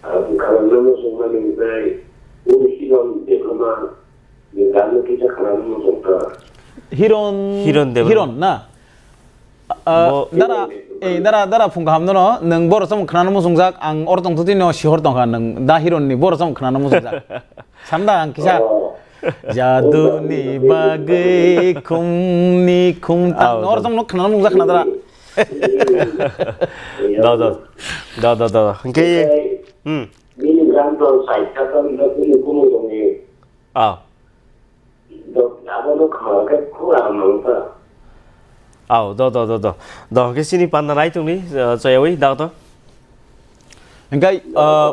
Ang khanai no sungmani bai, uni sigon de kama, ni gano kita khanai no sungta. Hiron, Hiron Debra. Hiron na? Ah, Bo- dara, eh, dara, dara phung kaham no, nwng bor samung khanai no musungjak, ang or tong thotino sihor tongkha, nwng da Hiron ni bor samung khanai no musungjak. Samda ang kisa. Oh. Jaduni bagwi khumni khumtang. Aw, nor do. Jong nok khna mung jakna dara. Do, do. Do, do, do. Hingke, hmm. Bini ganto saita kan da kunu kunu dongni. Aw. Do, abo no khna ke khua mangta. Aw, do, do, do, do. Do, hingke sini panda nai tongni, eh, choyawi, da to. Hingke, eh,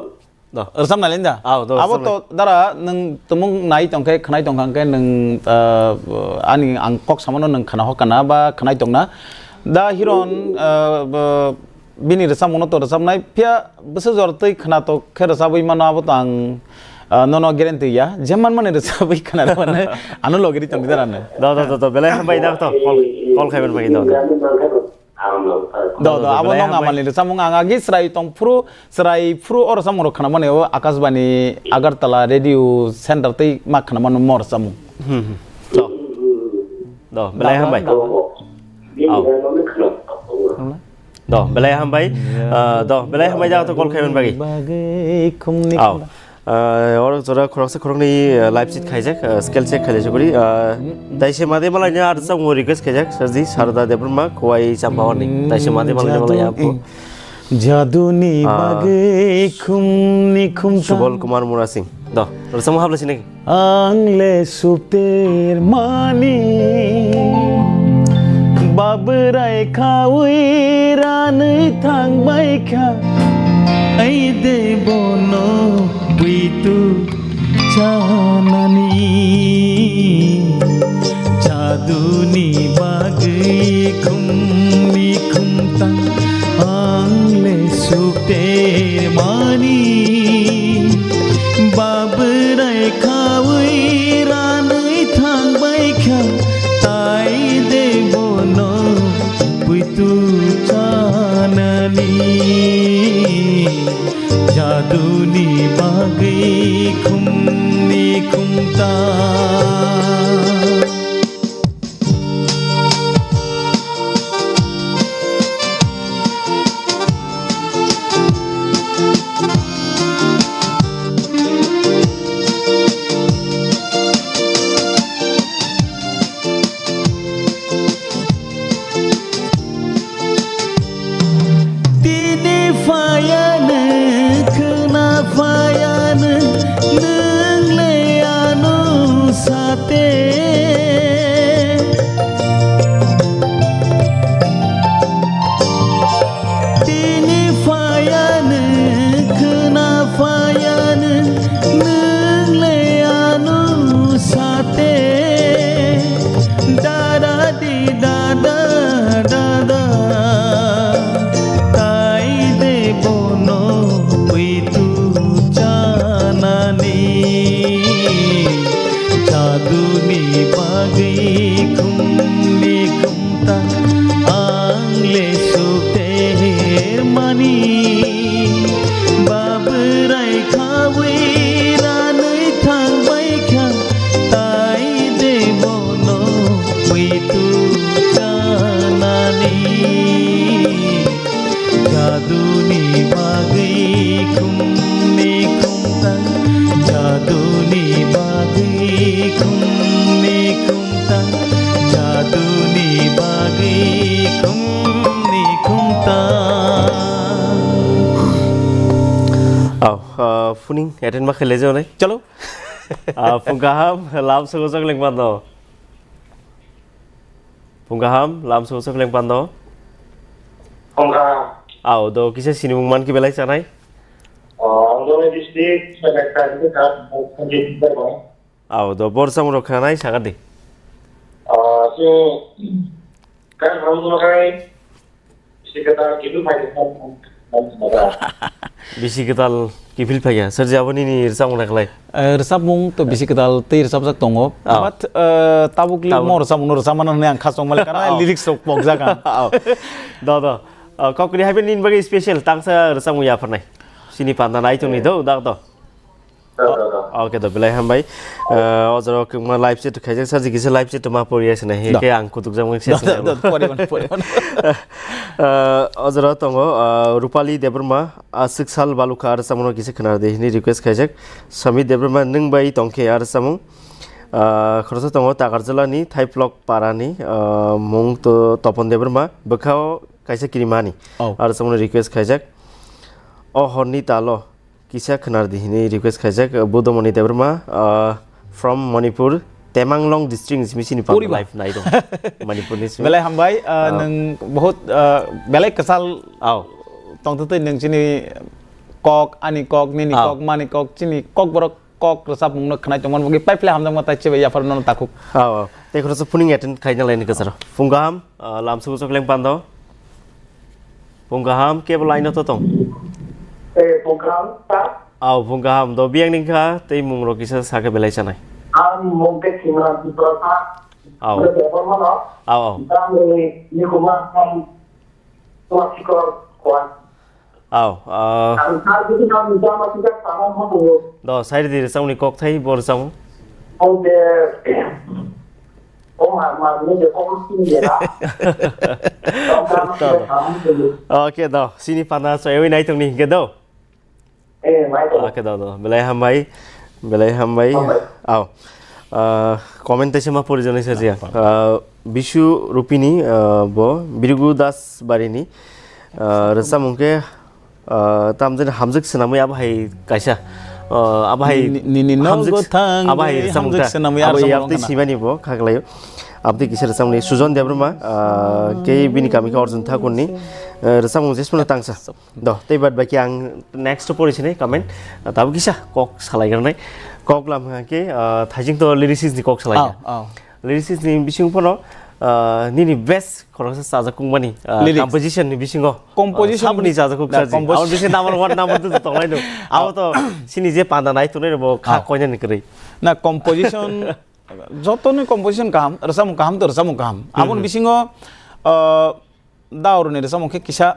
Do. Rwchapnai le da? Aw, do, abo rwchapnai. To dara nwng tumung nai tongkhe, khwnai tongkha hwnkhe nwng, ah, ani ang kok samano nwng khna hokana ba khwnai tongna. Da Hiron, ah, bo, bini rwchapmungno to rwchapnai, phiya bwswk jora twi khna to khe rwchabwi mano, abo to ang, ah, nono guarantee ya. Je manmani rwchabwi khna rwmani ano logi ri tongdi dara nwng. Do, do, do, do, belai hambai da to, call, call khaiban bagwi do, do. Do, do, abo belai nong hambai. Amani rwchapmung ang agi chwrai tong phuru, chwrai phuru o rwchapmung rok khna mani o Akashbani Agartala Radio Center tei ma khna mano mo rwchapmung. Hmm, hmm. Do. Do, belai hambai. Aw. Do, belai hambai. Ah, do, belai hambai jaga to call khaiman bagi. Bagwi khumni Aw. Khumni. Ah, oro jora khoroksa khoroknwi, ah, live sheet khaijak, ah, scale check khaijak chukuri. Ah, taise made malai ni ar chang mo request khaijak, sarji Sarada Debbarma, Khowai Champawani. Taise made malai ni malai ya po. Jaduni Ah. Bagwi khumni khumtang. Subal Kumar Murasing. Do, rwchapmung habla sinai. Ang le supter mani, babrai khawi ranwi thangbai kha. Ai de bono puitu chanani. Jaduni bagwi khumni khumtang ang le supter mani. Babrai khawi ranwi thangbai kha, tai de bono puitu chanani. Jaduni bagwi khumni khumtang. Tini phayano, khwna phayano, nwng le ano sate. Tini phayano, khwna phayano, nwng le ano sate. Dada di dada, dada, tai de bono puitu chanani. Jaduni bagwi khumni khumtang ang le supter mani. Babrai khawi ranwi thangbai kha, tai de bono puitu chanani. Jaduni bagwi khumni khumtang, jaduni bagwi khumni khumtang, jaduni bagwi khumni khumtang. Aw, ah, phuning attend ma khailai jawnai. Chalo. Ah, phung kaham, lam sugo chok lengmano. Phung kaham, lam sugo chok lengmano. Phung kaham. Aw, do kisa sinimung man ki belai chanai? Oh, ang Dongri district, Sagarkai district, Sanjay Debbarma. Aw, do bor samung rok khanai saga di. Ah, so, kan hamno kai, sikata kidu phai kan. Bisi kwtal kiphil phaiya. Sir, je abo nini rwchapmung naikhlai? Eh, rwchapmung to bisi kwtal tei rwchapjak tongo. Oh. But, eh, tabuk le Tabuk. mo rwchapmung no rwchapmano hwnwi ang khasong male, karna Oh. lyrics rok pokjak ang. Oh. Do, do. Oh, kokni hai nini bagwi special tangsa rwchapmung yapharnai. Sini panda nai tongni do, dak do. Okay, do, belai hambai. Eh, o jora kwbangma live chat khaijak, sajik kisa live chat ma poriya sina, he Do. ke ang kutuk jang se Do, do, sina. do, poriwan, poriwan. Eh, o jora tongo, eh, Rupali Debbarma, aswk sal balukha ar samung kisa khna de, hini request khaijak. Samit Debbarma, nwng bai tongkhe ar samung. Eh, khoroksa tongo Takarjala ni Thaiphlok para ni, eh, mung to Topon Debbarma, bwkhao kaisa kirimani. Oh. Ar samung request khaijak. O horni talo. Kisa khwnar di hwnwi request khaijak, uh, Budamoni Debbarma, uh, from Manipur, Temanglong district ni simi sini pang Poriba. Live nai dong. Manipur ni simi. Belai hambai, uh, Uh, nwng bahut, uh, belai kwchal Aw. Tongtwtwi nwng chini kok, ani kok, nini Aw. kok, mani kok, chini kok borok kok rwchapmung no khwnai tongmani bagwi pai philai hamjakma tai chibai yaphar nono takhuk. Aw, aw. Tei khoroksa phuning attend khaina laini kwcharo. Phung kaham, uh, lamsugo chokleng pando. Phung kaham, kebo line o to tong? Eh, phung kaham, sir. Aw, phung kaham. Do biyang ningkha, tei mung rok kisa sakhe belai chanai. Ang mung khe Simran Tripura, sir. Aw. Ang Debbarma no. Aw, aw. Ang ni, ni kuma ang kuma sikor kuan. Aw, ah. Ang sir, bini kam ni jama sijak sama mo. Do, side di rwchapmung ni kok thai, bo rwchapmung. Ang de, o ma, ma, ni de kok sini ya. Ang kam Do, do. sijak sama mo. Okay, do. Sini pana so ewi nai tong ni hingke do. Eh, mai to. Okay, do, do. Belai hambai. Belai hambai. Hambai. Aw. Ah, comment taisa ma pori jani sa jiya. Ah, Bishu Rupini, ah, bo Birigu Das Barini, ah, rwchapmung khe, ah, tamjani hamjwk swnamwi abo hai kaisa, ah, abo hai Ni-, ni-, ni hamjwk nogo s-, thang abo hai de rwchapmung hamjwk ta. Swnamwi Abo ar samung yabtwi khana. Simani bo khaklaio. Abdi kisa rwchapmung ni Sujon Debbarma, ah, khe bini kami khe Arjun Thakurni, ah, rwchapmung jesmano tangsa. Do, tei bad baki ang next to pori sinai comment. Tabuk kisa kok salai granai. Kok lam hwnkha khe, ah, thaijing to lyricist ni kok salai Aw, kha. Aw. Lyricist ni bising pono, ah, nini best khoroksa chajak kungmani, ah, Lyrics. Composition ni bisingo, ah, Composition sabni ni chajak kuk Na, chaji. Compos- Abo bising number one, number two to tonglai no. Abo to sini je panda nai tongnai bo kha Aw. koina ni kwrwi. Na composition, jotoni composition kaham, rwchapmung kaham to rwchapmung kaham. Aboni Hmm. bisingo, ah, Dauroni rwchapmung khe kisa,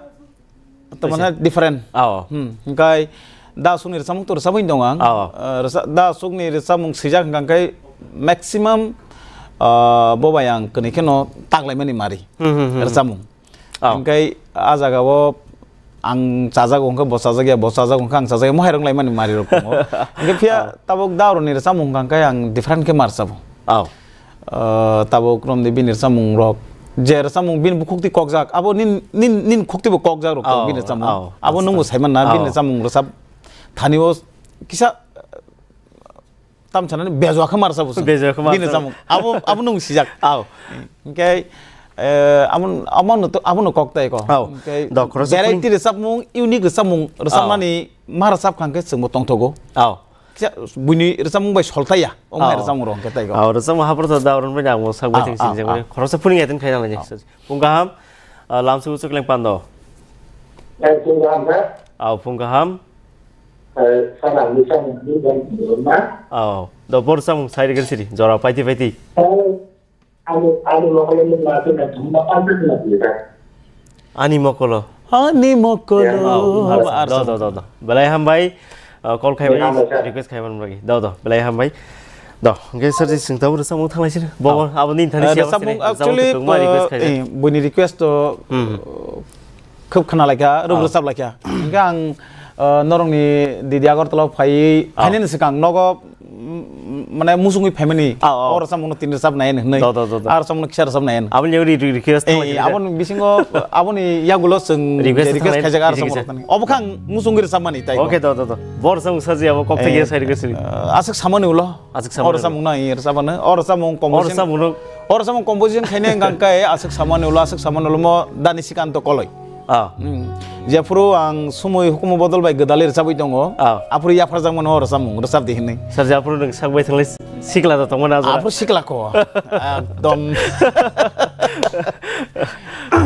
tamani Kisa. different. Aw. Hmm, hingkai da sukni rwchapmung to rwchapwi tong ang. Aw. Eh, rwcha-, da sukni rwchapmung swijak hwnkha khe maximum, ah, bo bai ang kwnwi kheno taklaimani mari Hmm, hmm, hmm, hmm. rwchapmung. Aw. Hingkai a jaga o ang chajago hwnkhe bo chajakya, bo chajago hwnkhe ang chajakya, mohai rwnglaimani mari rok tongo. Hingkhe phiya Aw. tabuk dauroni rwchapmung hwnkha khe ang different khe ma rwchabo. Aw. Ah, tabuk romdi bini rwchapmung rok. Je rwchapmung bini bukhuk twi kokjak, abo nin, nin, nin khuk twi bo kokjak rok tongo Aw, bini rwchapmung. Aw, Abo nwng bo acha. Saiman na bini Aw. Rwchapmung rwchap thani o kisa tam sanani bejwa khe ma rwchap bo chwng. Bejwa khe ma Bini rwchap. Rwchapmung. Abo, abo nwng sijak. Aw. Hingkhe, eh, amo, amo no to, abo no kok tai ko. Aw. Hingkhe Do, khoroksa variety phuning. Rwchapmung, unique rwchapmung, Aw. Rwchapnani ma rwchap kha hwnkhe chwngbo tongthogo. Aw. Kisa buini rwchapmung bai soltaiya, o mai Oh. Rwchapmung rok hwnkhe taigo. Oh, rwchapmung haphar to da oroni bai ang sakbai Oh, thang oh, sini jagoni. Oh. Khoroksa phuning attend khaina nai. Oh. Phung kaham, ah, lamsu uchu kleng pando. Eh, phung kaham, sir. Oh, phung kaham. Eh, sana ni sana ni dan na. Oh, do bor samung sai rwgwk siri, jora paiti paiti. Eh, Ani, ani mokolo ni ma tu na thumma pantu na pita. Ani mokolo. Ani mokolo. Yeah. Oh, Haba ar do, do, do, do. Belai hambai, uh, call khai Yeah, bai, hambai, sir. Request khai man bai. Do, do, belai hambai. Do, hingke sir ji sing tau rwchapmung thanglai sir. Bo, Oh. Abo ni thani Uh, siya rwchapmung sini, rwchapmung actually, kwbangma request uh, khai. Eh, buini request to, Hmm. uh, Khub khna laikha, rwb Oh. rwchap laikha. Hingke ang, uh, norokni Didi Agartala phai, Oh. phainani swkang nogo, mm, mane musungwi phaimani. Oh, oh. O rwchapmungno tini rwchap nai hwnwi. Do, do, do, do. A rwchapmungno kisa rwchap nai hwnwi. Aboni yago ri-, ri-, request Eh, tonglaikha. Aboni bisingo, aboni yagulo chwng Request request tonglaikha, khaijak a request rwchapmungno khaijak. Tani. Obo khe ang musungwi rwchapmani tai. Okay, do, do, do. Bo rwchapmung saji abo kok Eh, thaiya sai request ri. Uh, aswk samani ulo. Aswk samani O ulo. Rwchapmungno ang rwchapano. O rwchapmung O composition. Rwchapmungno. O rwchapmung composition khainai hwnkha khe aswk samani ulo, aswk samani ulo mo Dani Sikanto Koloi. Ah. Hmm. Jephuru ang sumui hukumu bodol bai gwdalwi rwchabwi tongo. Ah. Aphuru yapharjakmano o rwchapmung, rwchap di hwnwi. Sir, jephuru nwng sakbai thanglai sikla da tongmani ajora. Aphuru sikla ko. Ekdom.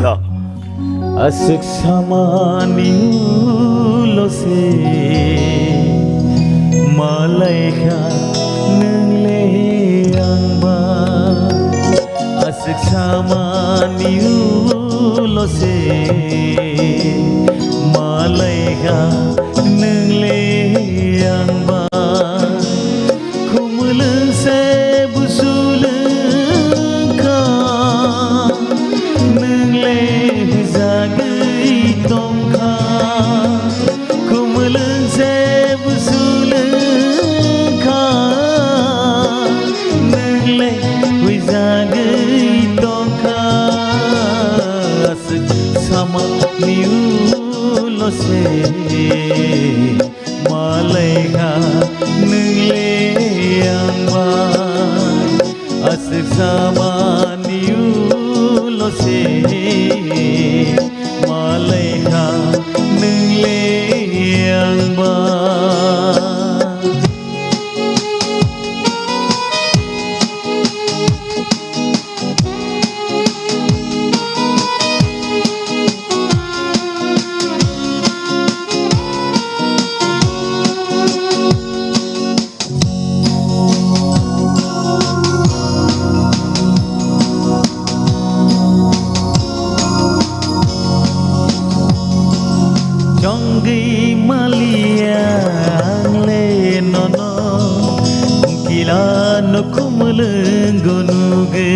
Do. Aswk samani ulo se malaikha nwng le angba. Aswk samani ulo se malaikha nwng le angba. Khumulwng se busulwng kha, nwng le hujagwi tong kha. Khumulwng se busulwng kha, nwng le hujagwi tong kha. Aswk sama ni ulo se malaikha nwng le angba. Aswk samani ulo se malaikha nwng le angba. Chongwi maliya ang le nono, kila no khumulwng go nuge.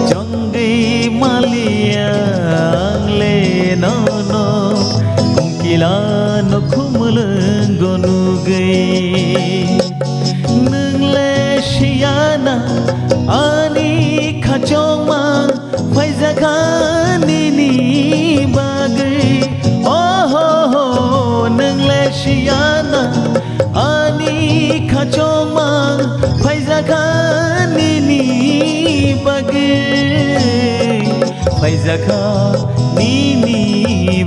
Chongwi maliya ang le nono, kila no khumulwng go nugwi. Nwng le siyana ani khachongma phaijak kha nini bagwi. Oho, nwng le siyana ani khachongma phaijak kha nini bagwi. Phaijak kha nini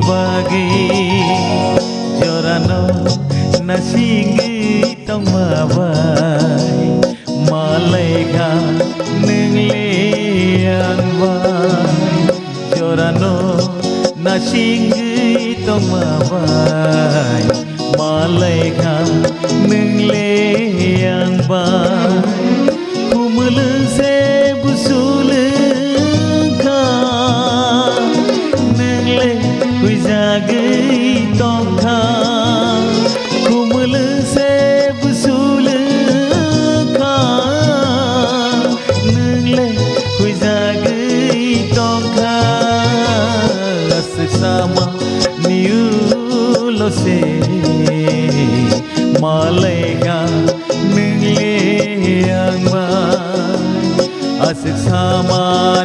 bagwi. Jorano nasingwi tongma bai, malaikha nwng le ang bai. Jorano nasingwi tongma bai, malaikha nwng le ang bai. Khumulwng se busulwng kha, nwng le huijagwi tong kha. Khumulwng se busulwng kha, nwng le huijagwi tong kha. Aswk sama ni ulo se malaikha nwng le ang bai. Aswk sama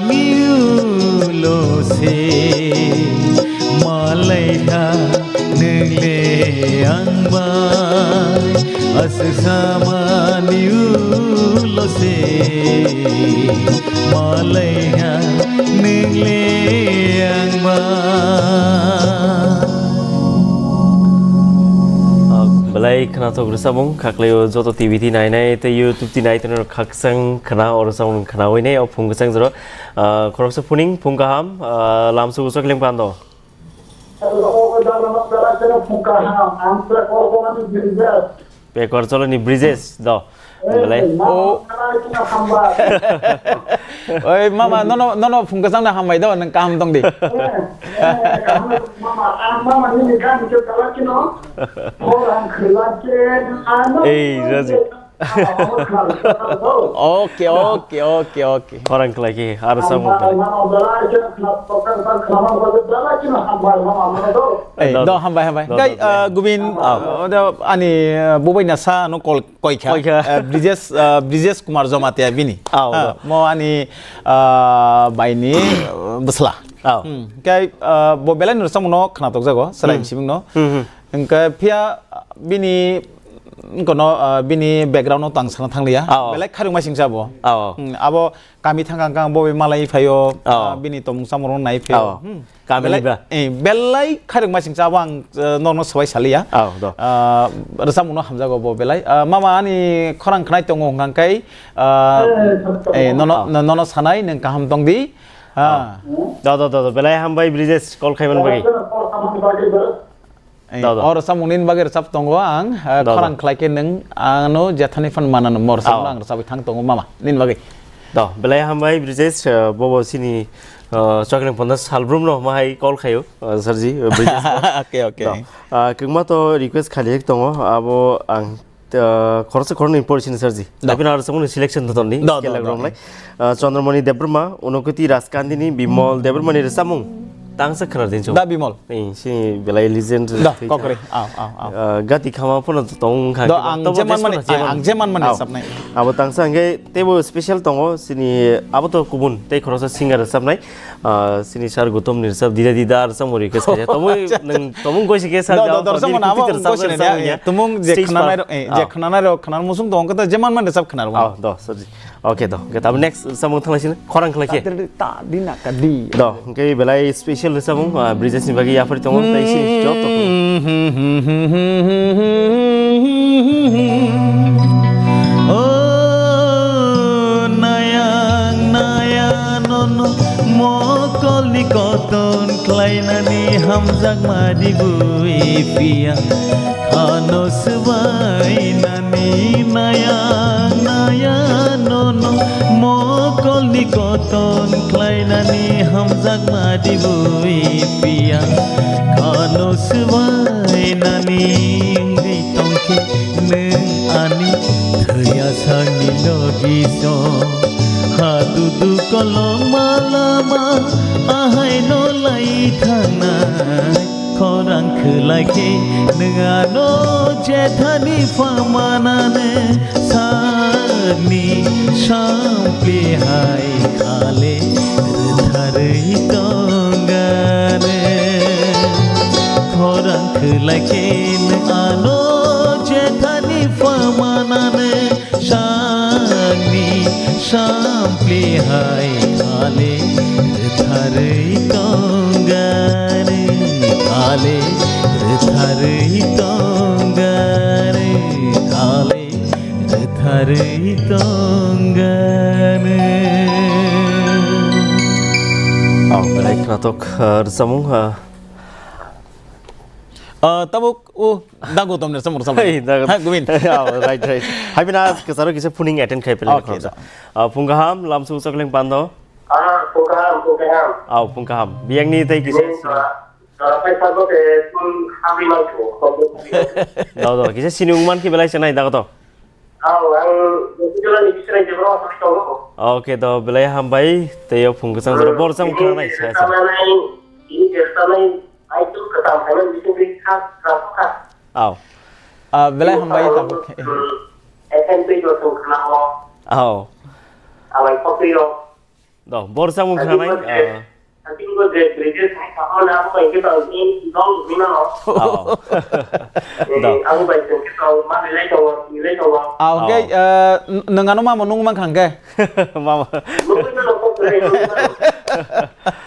ni ulo se malaikha nwng le ang bai. Aswk sama ni ulo se malaikha nwng le ang bai. Ah, belai khwnathok rwchapmung khaklai o joto T V ti nainai tei YouTube ti nai tei khakchang khwna o rwchapmung khwnawi nai o phung kwchang jora. Ah, khoroksa phuning phung kaham, ah, lamsu usak leng pando. Pekor cholo ni Bridges do. Belai. O. Oi mama, nono, nono phung kwchang na hambai do, nang kaham tong di. Ei, Raji. Okay, okay, okay, okay. Khorang khlai khe, aro samung khlai. Ei, do, hambai, hambai. Do, do, kai, do. Ah, Gubin, ah, do, ani, ah, bubai na sa no call koi kha. Koi kha. Ah, Brijesh, ah, Brijesh Kumar Jamatia bini. Ah, do. Mo ani, ah, baini, ah, bwsla. Ah. Hmm, kai, ah, bo belai no samung no khna tok jago, selai simung no. Hmm, hmm. Hingke phiya bini, Kono, ah, bini background no tang sana thang liya. Ah, oh. Belai kharwng masing sa bo. Ah, oh. Hmm, abo kami thang kang kang bo malai phaio, ah, bini tomung samung rok nai phaio. Ah, oh. Hmm. Kami belai, ba? Eh, belai kharwng masing sa bo ang, eh, norno swbai saliya. Ah, do. Ah, rwchapmung no hamjago bo belai. Ah, mama ani khorang khnai tongo hwnkha kai, ah, eh, nono, ah, no-, nono sanai nwng kaham tong di. Ah. Ah. Do, do, do, do. Belai hambai Brijesh call khaiman bagwi. Eh, do, do. O rwchapmung nini bagwi rwchap tongo ang, eh, do, do, khorang khlai khe nwng ano jethani phan manano mo rwchapmung ang rwchapwi thang tongo mama nini bagwi. Do, belai hambai Brijesh, eh, bobo sini, eh, Chokleng Ponda salbrum no mahai call khaio, eh, sir ji, eh, Brijesh. Okay, okay. Do, ah, kwbangma to request khali tongo, abo ang, eh, khoroksa khoroknwi pori sini sir ji. Do. Tapi na rwchapmung ni selection to toni, do, do, scale do, rok lai. Ah, Chandramani Debbarma, Unokoti Raskandini, Bimol Debbarmani rwchapmung. Tangsa khwna din chwng. Da Bimol. Ei, sini belai legend Da, thwi kokri. Thang. Aw, aw, aw. Ah, gati khama phano tong wngkha. Do, ang je manmani, ang je manmani rwchapnai. Abo tangsa hwnkhe teibo special tongo, sini abo to kubun, tei khoroksa singer rwchapnai. Ah, sini sir Gautam ni rwchap, Dida Dida rwchapmung request khaijak. Tomung, acha, acha. Nwng tomung goisi khe sir Do, do, jawab dorsa rwchapmani mano abo goisi nai, ya, tumung je khwnanai rok, eh, je khwnanai rok khwna musung tongo, khe je manmani rwchap khwna rwmani. Aw, do, sir ji. Okay, do. Hwnkhe tabuk next samung thanglaisino khorang khlai khe. Ta di na ka di. Do, hwnkhe belai special samung, ah, Brijesh ni bagwi yaphari tongo, tei sini joto. O nayang nayang nono mokolni koton khlainani hamjakma di bui phiya. Ano swbainani naya naya nono mokolni koton khlainani hamjakma di bui phiya. Ano swbainani wngwi tongkhe nwng ani thwiya sakni logi song. Hadudu koloma lama ahaino lai thangnai. Khorang khwlai khe nwng ano jethani phamanane sakni sampli hai khale rwtharwi tongane. Khorang khwlai khe nwng ano jethani phamanane sakni sampli hai khale rwtharwi tongani, khale rwtharwi tongani, khale rwtharwi tongani. Oh, belai khnatok, ah, rwchapmung, ah. Ah, tabuk O, da Gautam ni samung samung. Hey, da Gautam. Ha, Gubin. Oh, right, right. Hai bina kwcharo kisa phuning attend khai pele. Okay, khoroksa. Da. Ah, phung kaham, lamsu Chokleng Pando. Ah, phung kaham, phung kaham. Aw, phung kaham. Biyang ni tei kisa. Ini sora, sora pai sabo te phung hamri mangko. Do, do, kisa sini ungman ki belai senai da Gautam. Aw, ang Gautam ni bisrai jebro asai tongo. Okay, do, belai hambai, tei yo phung kwchang jora bor sam khna nai sa sa. Ini, ini, ini, Aitu kwtal khaimani bisingtwi kha, kha, kha. Aw. Ah, belai hambai tabuk. Hmm. F M twi do thung khna o. Aw. Amai khotwi o. Do, bor samung khna nai. Ati bo je, ah. Ati bo je, Bridges hai kha o na, abo bai khe tong in dong bina no. Aw. Eh, do. Abo bai tong khe tong, ma milai tongo, milai tongo. Aw, hwnkhe, aw. Ah, n-, nwng ano mamo nung mankha hwnkhe? Mamo. Nungwi no nokho kwrwi, nungwi no.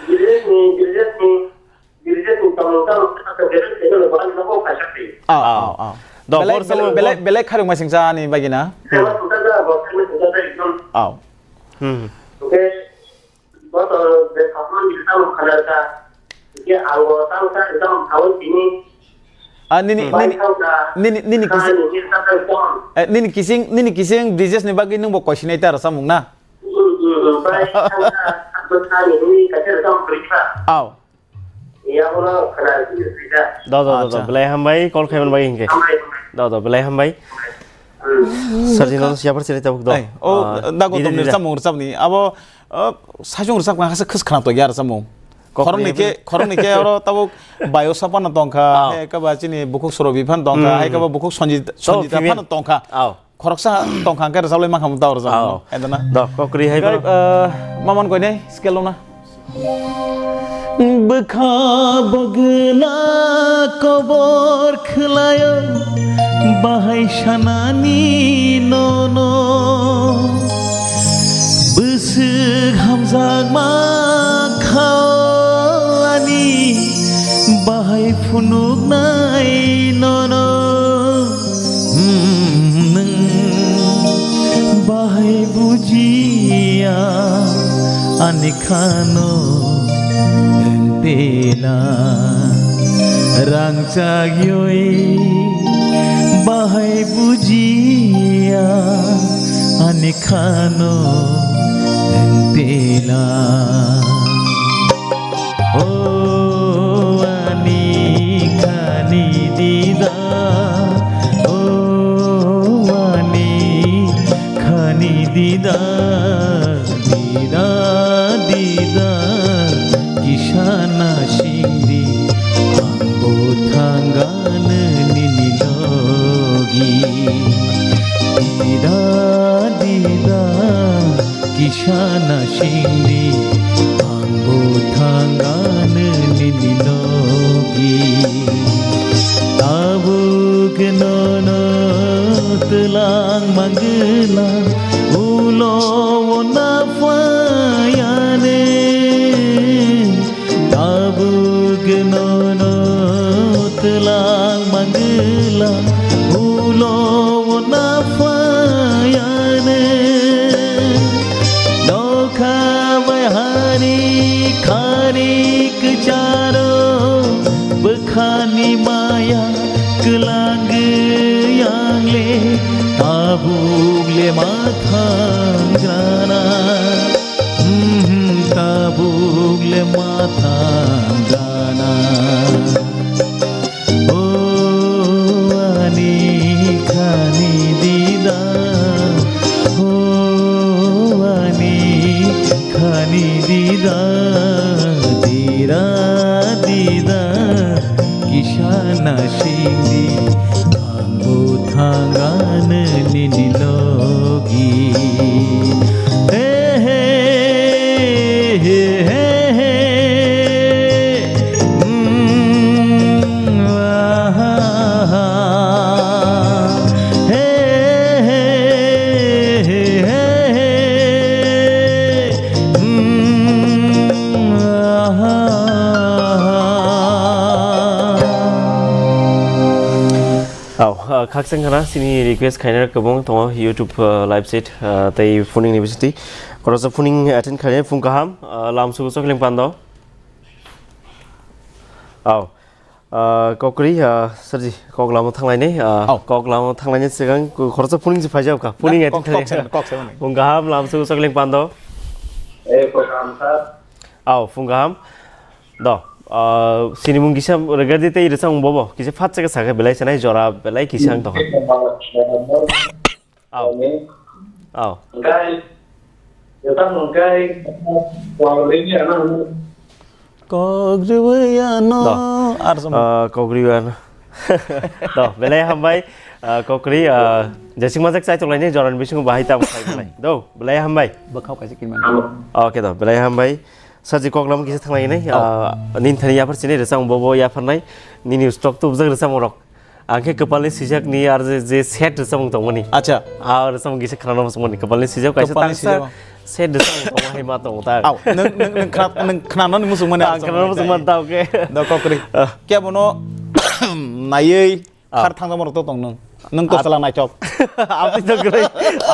Bridges ni, Bridges ni. Aw, aw, aw. Do, belai, bor belai, samung belai, bor belai kharwng masingcha ani bagina. Aw. Hmm. Ah, nini, nini, nini, nini kising, eh, nini kising, nini kising Bridges ni bagwi nwngbo koisinai ta rwchapmung na? Aw. Yabono khwna sida. Do, do, do, do. Acha. Belai hambai, call khaiman bai hingke. Hambai, hambai. Do, do, belai hambai. Hmm. Sarjino siapar sini tabuk do. Ai, o, ah, da Gautam ni rwchapmung rwchapni. Abo, ah, sajung rwchapkha hasa khwskhwna to ya rwchapmung. Khoroknwi khe, khoroknwi khe oro tabuk Bayo Sapano tongkha, ah, hai khe ba chini bukhuk Surobi phan tongkha, hmm, hai khe ba bukhuk Sanjit-, to, Sanjita phano tongkha. Aw. Khoroksa tongkha hwnkhe rwchaplai mankha mung tao rwchapmung. Aw. Edana. Do, kokri hai borok. Ah, maman koinai scale lona. Bwkha bwgwna kobor khwlaio, Bahai sanani nono bwswk hamjakma khaoani, bahai phunuknai nono, hmm, nwng bahai bujiya ani khano wng tela. Rangchak yoi bahai bujiya ani khano wng tela. O ani khani dida, o ani khani dida, dida, dida, kisa nasingdi, ang bo thangano nini logi. Dida, dida, kisa nasingdi, ang bo thangano nini logi. Tabuk nono twlang manggwla, ulo o na phayane. Tabuk nono twlang manggwla, ulo o na phayane. Nokha bai hani khani kwcharo, bwkhani maya kwlangwi angle, tabuk le ma thangrana. Hmm, tabuk le ma thangrana. O ani khani dida, o ani khani dida, dira dida, kisa nasingdi, ang bo thangano nini logi. He, he, he, he, he. Mm, ah, ah, ah. He, he, he, he, he. Mm, ah, ah, ah. Au, ah, khakchang khana, chini request khainai kwbang tongo YouTube, ah, live chat, ah, tei phoning ni bisingtwi. Khoroksa phoning attend khainai, phung kaham, ah, lamsugo chokling pando. Au, ah, kokri, ah, sir ji, kok lama thanglainai, ah, Au. Kok lama thanglainai sigang, ko-, khoroksa phoning si phaijao kha, phoning attend kok, kok khainai. Sen, kok sen. Phung kaham, lamsugo chokling pando. Eh, program sir. Au, phung kaham. Do, ah, sinimung kisa rwgadi tei rwchapmung bobo kisa phat chakhe sakhe belai sanai jora belai kisa ang tongkha. Au. Au. Kok rwui ano. Do. Ar sama. Ah, kok rwui ano. Do, belai hambai, ah, kokri, ah, jesik majak chai tonglaini jorani bisingo bahai tamo khai belai. Do, belai hambai. Bwkhao kaisa kinmani. Okay do, belai hambai. Saji kok lama kisa thanglai nai. Oh. Ah, nin thani yaphar sini rwchapmung bobo yapharnai. Nini stock tu bujak rwchapmung rok. Ang khe kwpalni swijak ni ar je, je set rwchapmung tongmani. Acha. Ah, rwchapmung kisa khwnana muchungmani. Kwpalni swijak kaisa kwpalni tangsa swijak. Set rwchapmung tongma hai ma tongo ta. Au, nung, nung, nung khna-, nung khwnanani muchungmani. Ang khwnana muchungmani ta, okay. Da kokri. Ah. Kya bono naiwi Ah. Khar thangjakma rok to tong nung. Nung to At- sala naichok. Ati to kwrwi,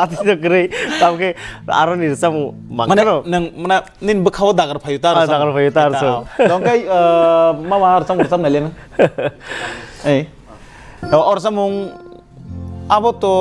ati to kwrwi. Tamkhe aroni rwchapmung mane mangkhano. Nung mane nini bwkhao dagar phayu ta Ah, rwchapmung. Dagar phayu ta rwchapmung. Tongkhe, uh, mama rwchapmung rwchap naile nung. Ei. O rwchapmung abo to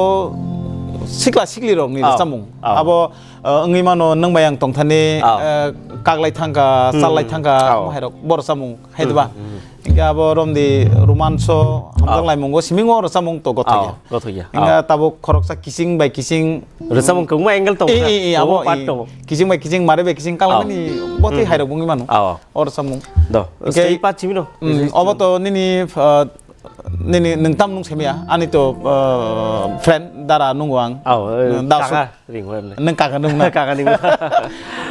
sikla sikli rokni Ah. Rwchapmung. Ah. Abo Uh, wngwi mano, nwng bai ang tongthani, Ah. Uh, kaklai thangkha, Hmm. Challai thangkha, Ah. Omo hai rok bo rwchapmung hai diba? Hmm, hmm. Hinkhe abo romdi romanso, Ah. Hamjak laimungo simingo rwchapmung to gothok ya. Ah, gothok ya. Hinkhe Ah. Tabuk khoroksa kiching bai kiching Rwchapmung kwbangma angle tongo Eh, na? Eh, eh, abo, Kwbangma part eh, tongo. Kiching bai kiching, mare bai kiching, Ah. Kalmani bo twi Hmm. hai rok wngwi mano. Ah. O rwchapmung. Do. Hinkhe Stay part chimino. Hmm, obo to nini, uh, Nini nwng tam nung semia, ani to, uh, friend, dara nungo ang. Aw, eh, Nang da kaka ringo emne. Nang kaka nung na. Kaka ringo.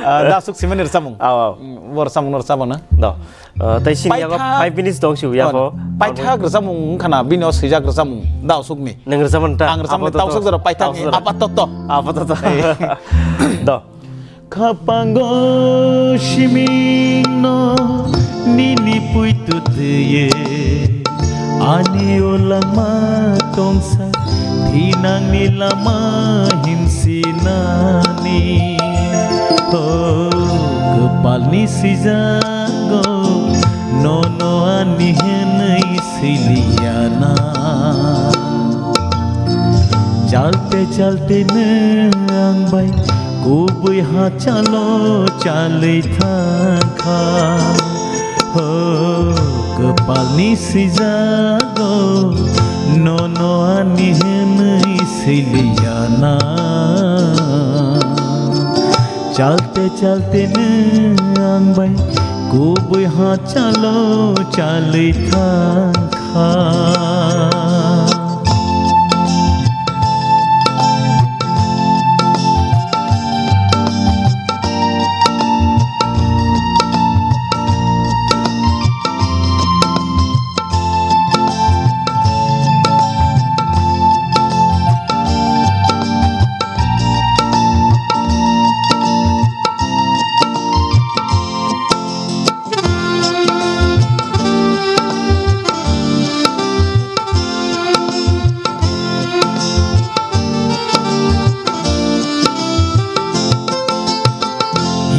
Ah, da suk simani rwchapmung. Aw, aw. Mm, bo rwchapmung no rwchapmung na. Do. Eh, tai sini yago Paithak. Five minutes tong siu ya Oh, ko. Paithak rwchapmung wngkha na, bini o swijak rwchapmung, da suk ni. Nang rwchapmung ta? Ang rwchapmung Apatot. Tau suk jora paithak ni, Apatot. Apatot. Eh. Do. Khapango simingno nini puitu twiye, ani o langma tongsa thinangni lama himsinani. O kwpalni sijago nono ani hwnwi swiliyana. Chalte chalte nwng ang bai kubui hachalo chalwi thangkha. Ho, kwpalni sijago nono ani hwnwi swiliyana. Chalte chalte nwng ang bai kubui hachalo chalwi thangkha.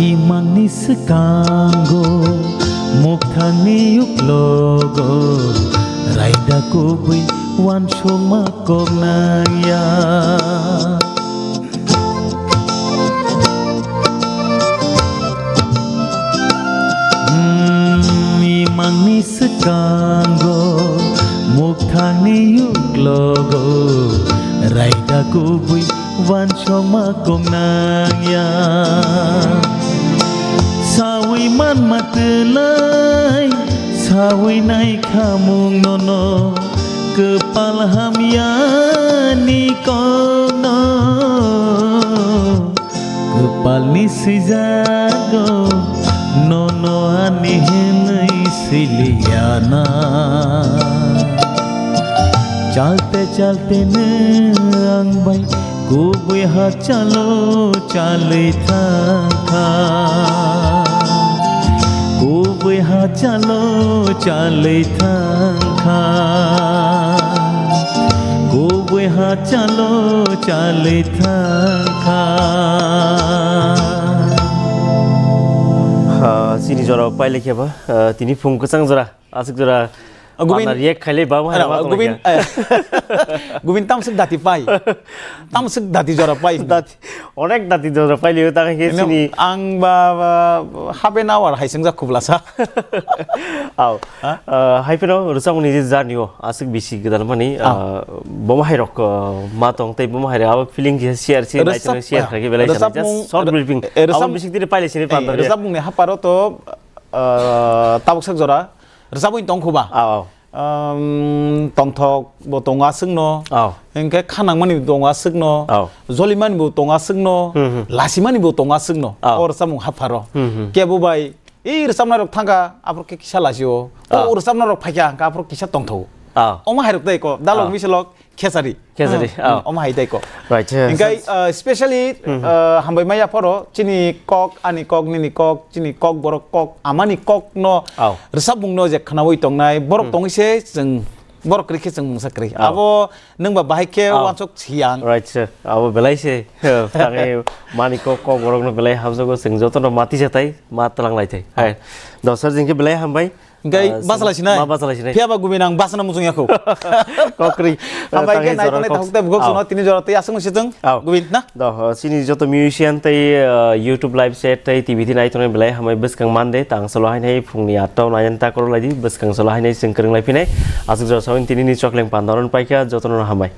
Imangni swkango, mukthangni uklogo, raida kubui uansukma kok nangya. Hmm, imangni swkango, mukthangni uklogo, raida kubui uansukma kok nangya. Sawi manma twlai, sawi naikhamung nono, kwpal hamyani kokno. Kwpalni swijago nono ani hwnwi swiliyana. Chalte chalte nwng ang bai kubui hachalo chalwi thangkha. Kubui hachalo chalwi thangkha. Kubui hachalo chalwi thangkha. Ha, chini jora pailai khe ba, ah, tini phung kwchang jora, aswk jora, Ah, gubin, pana react khailai ba, ah, ma tonglaikha. Gubin, eh, gubin tamswk dati pai. Tamswk dati jora pai. Dati, onek dati jora pailio, ta khe Eno, chini. Ang ba, ba, half an hour hai swngjak khublasa. Aw. Ha? Ah, hai phano rwchapmungni je journey o aswk bisi gwdal mani, ah, bomo hai rok, ah, ma tong tei bomo hai rok abo feeling khe share se, Rwchap-, naitwrwng share ah, khlai khe belai sanai, rwchapmung, just short briefing. Eh, abo rwchap-, bising tini pailai sini eh, panda rwya. Rwchapmungni hapharo to, ah, tabuk sak jora rwchapwi tong khuba. Aw, aw. Um, tongthok bo tongo aswkno. Aw. Hinkhe khanangmani bo tongo aswkno. Aw. Jolimani bo tongo aswkno. Hmm, hmm. Lasimani bo tongo aswkno. Aw. O rwchapmung hapharo. Hmm, hmm. Kebo bai, "Ei rwchapnai rok thangkha, aphuru khe kisa lasio. Aw. O rwchapnai rok phaikha, hwnkhe aphuru kisa tongthogo." Aw. Omo hai rok tei ko, dalok Aw. miselok, Khesari. Khesari, Hmm, oh. hmm, omo hai tei ko. Right, uh, Hinkhe, so uh, specially, Hmm, hmm. uh, hambai maya phoro, chini kok, ani kok, nini kok, chini kok, borok kok, amani kok no, Oh. rwchapmung no je khwnawi tongnai, borok Hmm. tongwi se chwng, borok kwrwi khe chwng mungsa kwrwi. Oh. Abo nwng ba bahai khe Oh. wansuk siyang. Right, sir. Abo belai se, tangwi mani kok, kok borok no belai hamjago, chwng joto no mati se tai, ma twlang lai thai. Hai. Do sir, jing khe belai hambai. Hingke Ah, basa lai sinai. Ma basa lai sinai. Phiya ba gubin ang basa na muchung yakho. Kokri. Hambai ke Tangwi nai jora tongnai kok-, takhuk tei bukhuk Ao. Suno tini jora tei aswk no situng. Ao. Gubin na? Do, uh, chini joto musician tei, uh, YouTube live set tei T V tei nai tongnai belai hambai bwskang Monday tang salo hainai phungni atta o nai ta koro lai di bwskang salo hainai chwng kwrwng lai phinai. Aswk jora sawin tini ni chokleng panda ron paikha joto no hambai.